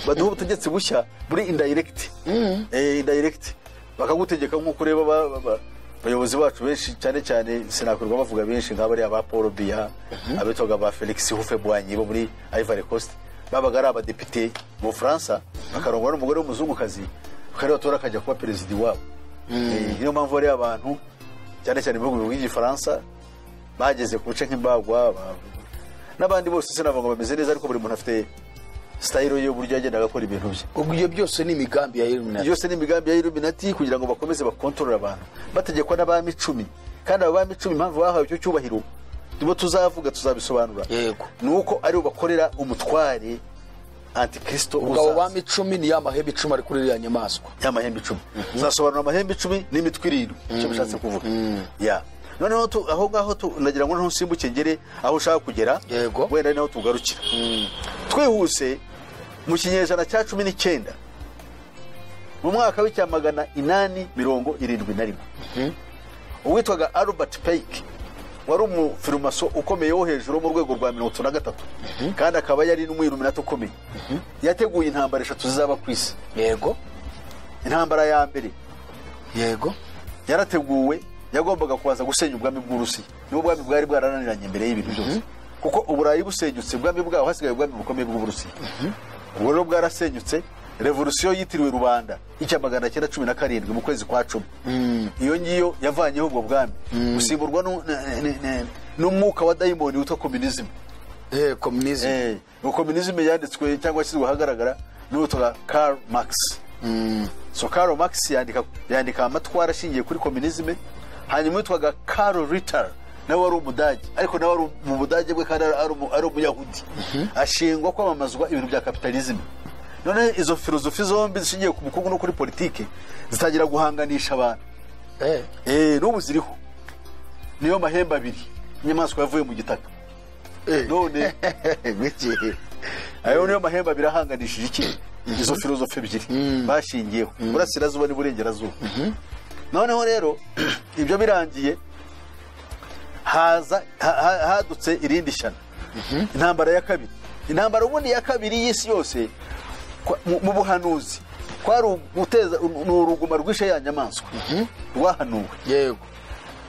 baduhe ubutegetsi bushya buri indirect. Indirect bakagutegeka nk'uko ureba abayobozi bacu benshi, cyane cyane sinakwirwa bavuga benshi nk'abariya ba Paul Biya, abitwaga ba Felix Houphouët-Boigny bo muri Ivory Coast, babaga ari abadepite mu Bufaransa, bakarongora n'umugore w'umuzungukazi, bakareba batora akajya kuba perezida iwabo. Niyo mpamvu bariya abantu cyane cyane ibihugu bivuga Igifaransa bageze ku bice nk'imbagwa n'abandi bose, sinavuga ngo bameze neza, ariko buri muntu afite style y'uburyo yagendaga akora ibintu bye. Ubwo ibyo byose ni imigambi ya Illuminati. Byose ni imigambi ya Illuminati kugira ngo bakomeze bakontorore abantu, bategekwa n'abami 10. Kandi abo bami 10, impamvu bahawe icyo cyubahiro nibo tuzavuga, tuzabisobanura, ni uko aribo bakorera umutware Antikristo Ubwo abo uzaza. bami 10 ni ya mahembe 10 ari kuri iriya nyamaswa. Y'amahembe 10. Tuzasobanura amahembe 10 n'imitwe 7 icyo bishatse kuvuga. Ya, noneho aho ngaho nagira ngo noneho nsimbuke ngere aho ushaka kugera. Wenda ari naho tugarukira twihuse. Mu kinyejana cya 19, mu mwaka w'1871, uwitwaga Albert Pike, wari umufirimaso ukomeye wo hejuru mu rwego rwa 33, kandi akaba yari n'umwiluminati ukomeye, yateguye intambara eshatu zizaba ku isi. Intambara ya mbere yarateguwe, yagombaga kubanza gusenya ubwami bw'Uburusiya. Nibo bwami bwari bwarananiranye mbere y'ibintu byose, kuko Uburayi busenyutse, ubwami bwaho, hasigaye ubwami bukomeye bw'Uburusiya. Ubwo rero bwarasenyutse. Revolusiyo yitiriwe rubanda y'1917 mu kwezi kwa 10, iyo ngiyo yavanyeho ubwo bwami, busimburwa n'umwuka wa dayimoni witwa communism. Communism. Communism yanditswe cyangwa yashyizwe ahagaragara n'uwitwa Karl Marx. So Karl Marx yandika amatwara ashingiye kuri communism. Hanyuma witwaga Karl Ritter, nawe wari Umudage, ariko nawe wari mu Budage bwe kandi ari Umuyahudi, ashingwa kwamamazwa ibintu bya capitalism. None izo filozofi zombi zishingiye ku bukungu no kuri politike zitangira guhanganisha abantu. N'ubu ziriho, niyo mahembe abiri, inyamaswa yavuye mu gitaka. None Biki? ayo niyo mahembe abiri ahanganishije iki? Izo filozofi ebyiri bashingiyeho, Burasirazuba n'Iburengerazuba. Noneho rero ibyo birangiye, haza hadutse irindi shyano, intambara ya kabiri. Intambara ubundi ya kabiri y'isi yose mu buhanuzi kwari uguteza, ni uruguma rwishe ya nyamaswa rwahanuwe.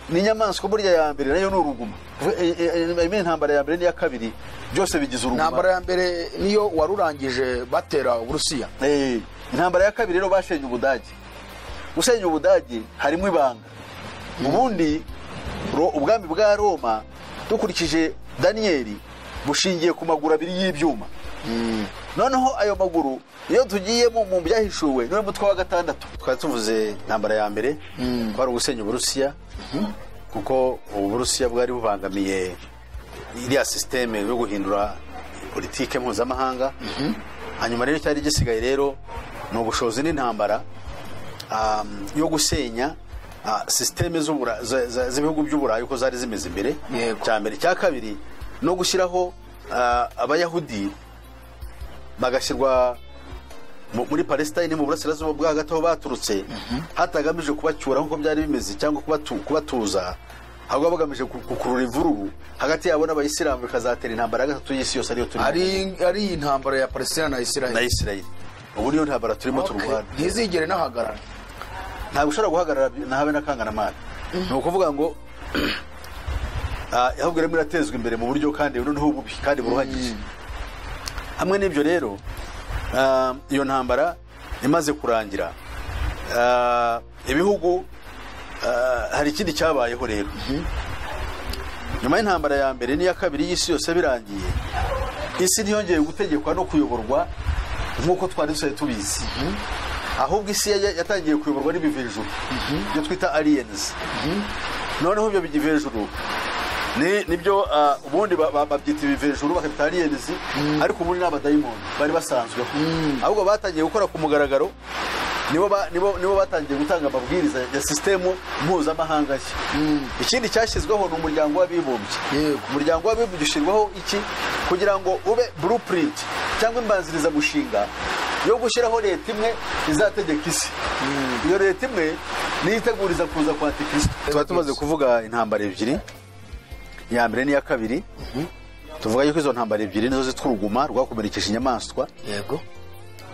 Ni inyamaswa burya ya mbere nayo ni uruguma. Intambara ya mbere n'iya kabiri byose bigize uruguma. Intambara ya mbere niyo warurangije batera Uburusiya. Intambara ya kabiri rero bashenye Ubudage. Gusenya Ubudage harimo ibanga. Ubundi ubwami bwa Roma, dukurikije Daniyeli, bushingiye ku maguru abiri y'ibyuma. Noneho ayo maguru, iyo tugiye mu Byahishuwe, niwe mutwe wa gatandatu. Twari tuvuze intambara ya mbere kwari ugusenya Uburusiya, kuko Uburusiya bwari bubangamiye iriya système yo guhindura politike mpuzamahanga. Hanyuma rero cyari gisigaye rero ni ubushobozi n'intambara yo gusenya système z'ibihugu by'Uburayi uko zari zimeze imbere. Cya mbere, cya kabiri no gushyiraho Abayahudi bagashyirwa muri Palestine, mu burasirazuba bwa hagati aho baturutse, hatagamije kubacyura nk'uko byari bimeze cyangwa kubatuza, ahubwo bagamije gukurura imvururu hagati yabo n'Abayisilamu, bikazatera intambara ya gatatu y'isi yose, ariyo turimo. Ari intambara ya Palestine na Israel. Na Israel. Ubu niyo ntambara turimo turwana. Ntizigere nahagarara. Ntabwo ushobora guhagarara na habe n'akanganamara. Ni ukuvuga ngo ahubwo irimo iratezwa imbere mu buryo kandi noneho bubi kandi buruhagije. Hamwe n'ibyo rero, iyo ntambara imaze kurangira, ibihugu, hari ikindi cyabayeho rero. Nyuma y'intambara ya mbere n'iya kabiri y'isi yose birangiye, isi ntiyongeye gutegekwa no kuyoborwa nk'uko twari dusanzwe tubizi, ahubwo isi yatangiye kuyoborwa n'ibivejuru, ibyo twita aliens. Noneho ibyo bivejuru nibyo ubundi babyita ibivejuru, bakabita aliens, ariko ubundi ni abadayimoni bari basanzweho, ahubwo batangiye gukora ku mugaragaro. Nibo batangiye gutanga amabwiriza ya sisitemu mpuzamahanga nshya. Ikindi cyashyizweho ni Umuryango w'Abibumbye. Umuryango w'Abibumbye ushyirwaho iki? Kugira ngo ube blueprint cyangwa imbanzirizamushinga yo gushyiraho leta imwe izategeka isi. Iyo leta imwe niyo iteguriza kuza kwa Antikristo. Tuba tumaze kuvuga intambara ebyiri, iya mbere n'iya kabiri. Tuvuga yuko izo ntambara ebyiri nizo zitwa uruguma rwakomerekeje inyamaswa.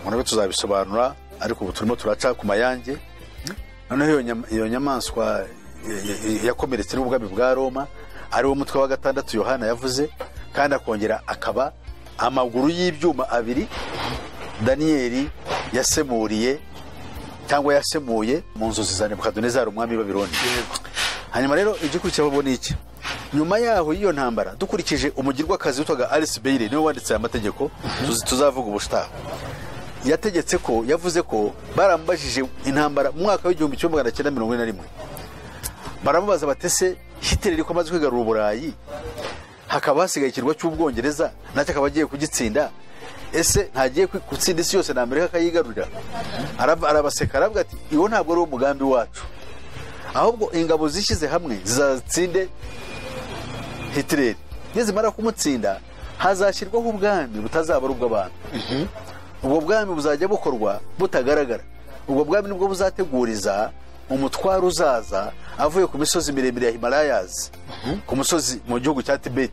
Ngo tuzabisobanura, ariko ubu turimo turaca ku mayange. Noneho iyo nyamaswa yakomeretse n'ubwami bwa Roma, ari wo mutwe wa gatandatu Yohana yavuze, kandi akongera akaba amaguru y'ibyuma abiri Daniyeli yasemuriye cyangwa yasemuye mu nzozi za Nebukadinezari umwami w'i Babyloni. Hanyuma rero igikurikiraho ni iki? Nyuma yaho y'iyo ntambara, dukurikije umugirwakazi witwaga Alice Bailey, niwe wanditse aya mategeko tuzavuga ubutaha, yategetse ko, yavuze ko baramubajije intambara mu mwaka w'1941, baramubaza batese Hitler ko amaze kwigarura Uburayi, hakaba hasigaye ikirwa cy'Ubwongereza nacyo akaba agiye kugitsinda, ese ntagiye gutsinda isi yose na Amerika akayigarurira? Arabaseka, aravuga ati iwo ntabwo ari umugambi wacu, ahubwo ingabo zishyize hamwe zizatsinde Hitler, nizimara kumutsinda hazashyirwaho ubwami butazaba ari ubw'abantu. Ubwo bwami buzajya bukorwa butagaragara. Ubwo bwami nibwo buzateguriza umutwaro uzaza avuye ku misozi miremire ya Himalayas, ku musozi mu gihugu cya Tibet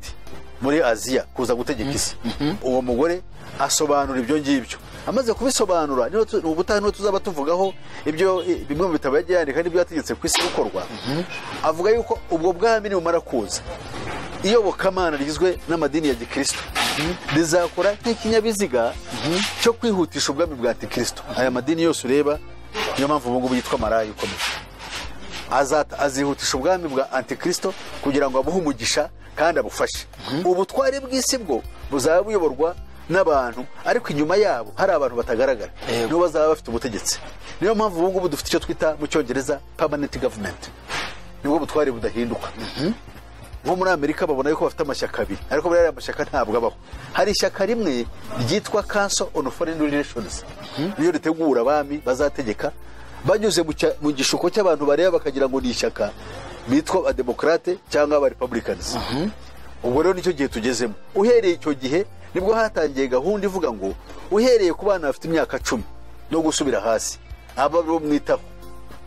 muri Aziya, kuza gutegeka isi. Uwo mugore asobanura ibyo ngibyo. Amaze kubisobanura, niho ubutaha niho tuzaba tuvugaho ibyo bimwe mu bitabo yagiye yandika n'ibyo yategetse ku isi gukorwa. Avuga yuko ubwo bwami nibumara kuza, iyobokamana rigizwe n'amadini ya gikristo rizakora nk'ikinyabiziga cyo kwihutisha ubwami bwa Antikristo. Aya madini yose ureba, niyo mpamvu ubu ngubu yitwa maraya ikomeye, azihutisha ubwami bwa Antikristo kugira ngo abuhe umugisha kandi abufashe. Ubutware bw'isi bwo buzaba buyoborwa n'abantu, ariko inyuma yabo hari abantu batagaragara, nibo bazaba bafite ubutegetsi. Niyo mpamvu ubu ngubu dufite icyo twita mu Cyongereza permanent government, nibwo butware budahinduka. Nko muri Amerika babona yuko bafite amashyaka abiri, ariko muri ariya mashyaka ntabwo abaho. Hari ishyaka rimwe ryitwa Council on Foreign Relations, niyo ritegura abami bazategeka banyuze mu gishuko cy'abantu bareba bakagira ngo ni ishyaka, bitwa Abademokrate cyangwa aba Republicans. Ubwo rero nicyo gihe tugezemo. Uhereye icyo gihe nibwo hatangiye gahunda ivuga ngo uhereye ku bana bafite imyaka 10 no gusubira hasi, aba bo mwitaho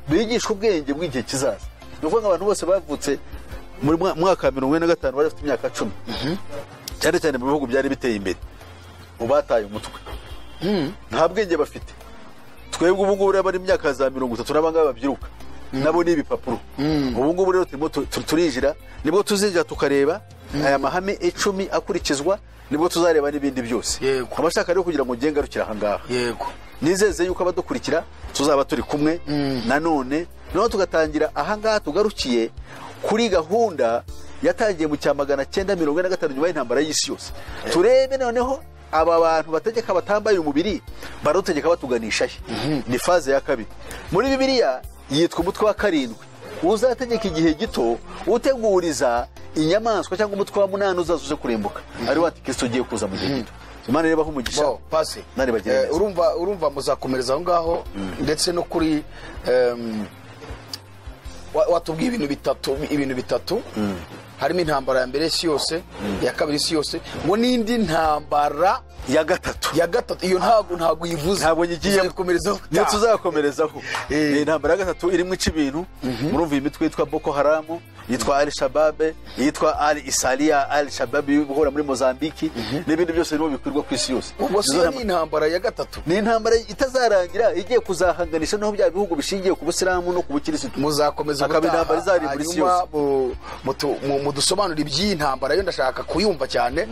bigishwa ubwenge bw'igihe kizaza. Ni ukuvuga ngo abantu bose bavutse muri mwaka wa 45 bari bafite imyaka 10, cyane cyane mu bihugu byari biteye imbere, ubataye umutwe, nta bwenge bafite. Twebwe ubu ngubu bari imyaka za 30 n'abangaba babyiruka nabo ni ibipapuro. Ubu ngubu rero turimo turinjira, nibwo tuzinjira tukareba aya mahame 10 akurikizwa, nibwo tuzareba n'ibindi byose. Abashaka rero kugira ngo ngengarukire aha ngaha, nizeze yuko abadukurikira tuzaba turi kumwe nanone, noneho tugatangira aha ngaha tugarukiye kuri gahunda yatangiye mu cya 945 nyuma y'intambara y'isi yose. Turebe noneho aba bantu bategeka batambaye umubiri barutegeka batuganisha he. Ni faze ya kabiri muri Bibiliya, yitwa umutwe wa 7 uzategeka igihe gito, uteguriza Inyamaswa cyangwa umutwe wa munani uzaza uje kurimbuka ari wa Antikristo ugiye kuza mu gihe gito. Imana ibahe umugisha. Bo, pasi. Nari bagire neza. Urumva muzakomereza aho ngaho, ndetse no kuri watubwiye ibintu bitatu harimo intambara ya mbere y'isi yose, iya kabiri y'isi yose, ngo n'indi ntambara ya gatatu. Ya gatatu iyo ntabwo uyivuze. Ntabwo nyigiyemo. Tuzakomerezaho. Niyo tuzakomerezaho. Intambara ya gatatu irimo ica ibintu. Murumva iyi mitwe yitwa Boko Haram, yitwa Al Shabab, yitwa Al Isalia, Al Shabab ihora muri Mozambique, n'ibindi byose birimo bikwirwa ku isi yose. Ubwo si ni intambara ya gatatu. Ni intambara itazarangira, igiye kuzahanganisha naho bya bihugu bishingiye ku Busilamu no ku Bukirisitu. Muzakomeza Akaba intambara izarimbura isi yose. Mudusobanurire iby'iyi ntambara, yo ndashaka kuyumva cyane.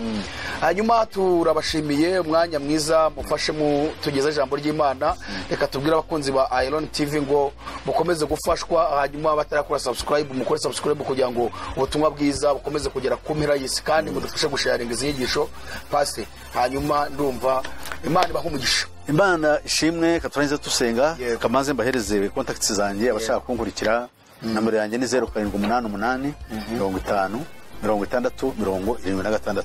Hanyuma turabashimiye umwanya mwiza mufashe mu tugeze ijambo ry'Imana. Reka tubwire abakunzi ba Iron TV ngo mukomeze gufashwa, hanyuma batarakora subscribe mukore subscribe kugira ngo ubutumwa bwiza bukomeze kugera ku mpera y'isi, kandi mudufashe gusharinga izi nyigisho pasi. Hanyuma ndumva Imana ibahe umugisha. Imana ishimwe. Katurangiza tusenga. Yego. Kamaze mbahereze contacts zanjye abashaka kunkurikira. Nomero yanjye ni 0788 50 60 76.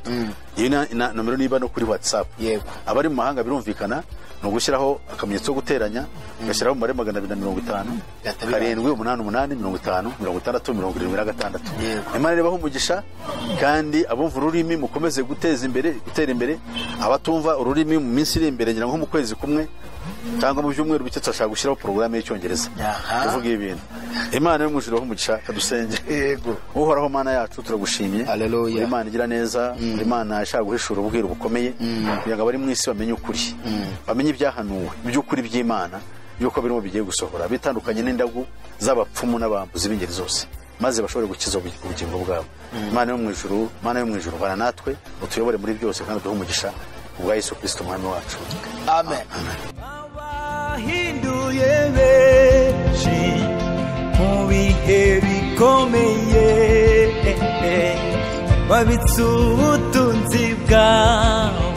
Iyo nomero niba no kuri WhatsApp. Yego. Abari mu mahanga birumvikana ni ugushyiraho akamenyetso ko guteranya, ugashyiraho umubare 250 Yatabirangiye. 7 8 8 50 60 76. Yego. Imana ibahe umugisha, kandi abumva ururimi mukomeze guteza imbere, gutera imbere. Abatumva ururimi mu minsi iri imbere, ngira ngo nko mu kwezi kumwe cyangwa mu byumweru bike, turashaka gushyiraho porogaramu y'Icyongereza Aha. ivuga ibintu. Imana yo mu ijuru ibahe umugisha, kadusenge. Yego. Uhoraho Mana yacu, turagushimye. Haleluya. Uri Imana igira neza, uri Imana ishaka guhishura ubwiru bukomeye, kugira ngo abari mu isi bamenye ukuri, bamenye ibyahanuwe by'ukuri by'Imana, yuko birimo bigiye gusohora, bitandukanye n'indagu z'abapfumu n'abambuzi b'ingeri zose, maze bashobore gukiza ubugingo bwabo. Imana yo mu ijuru, Mana yo mu ijuru, bana natwe, utuyobore muri byose, kandi uduhe umugisha ubwa Yesu Kristo Umwami wacu. Amen. Abahinduye benshi mu bihe bikomeye, babitse ubutunzi bwawe.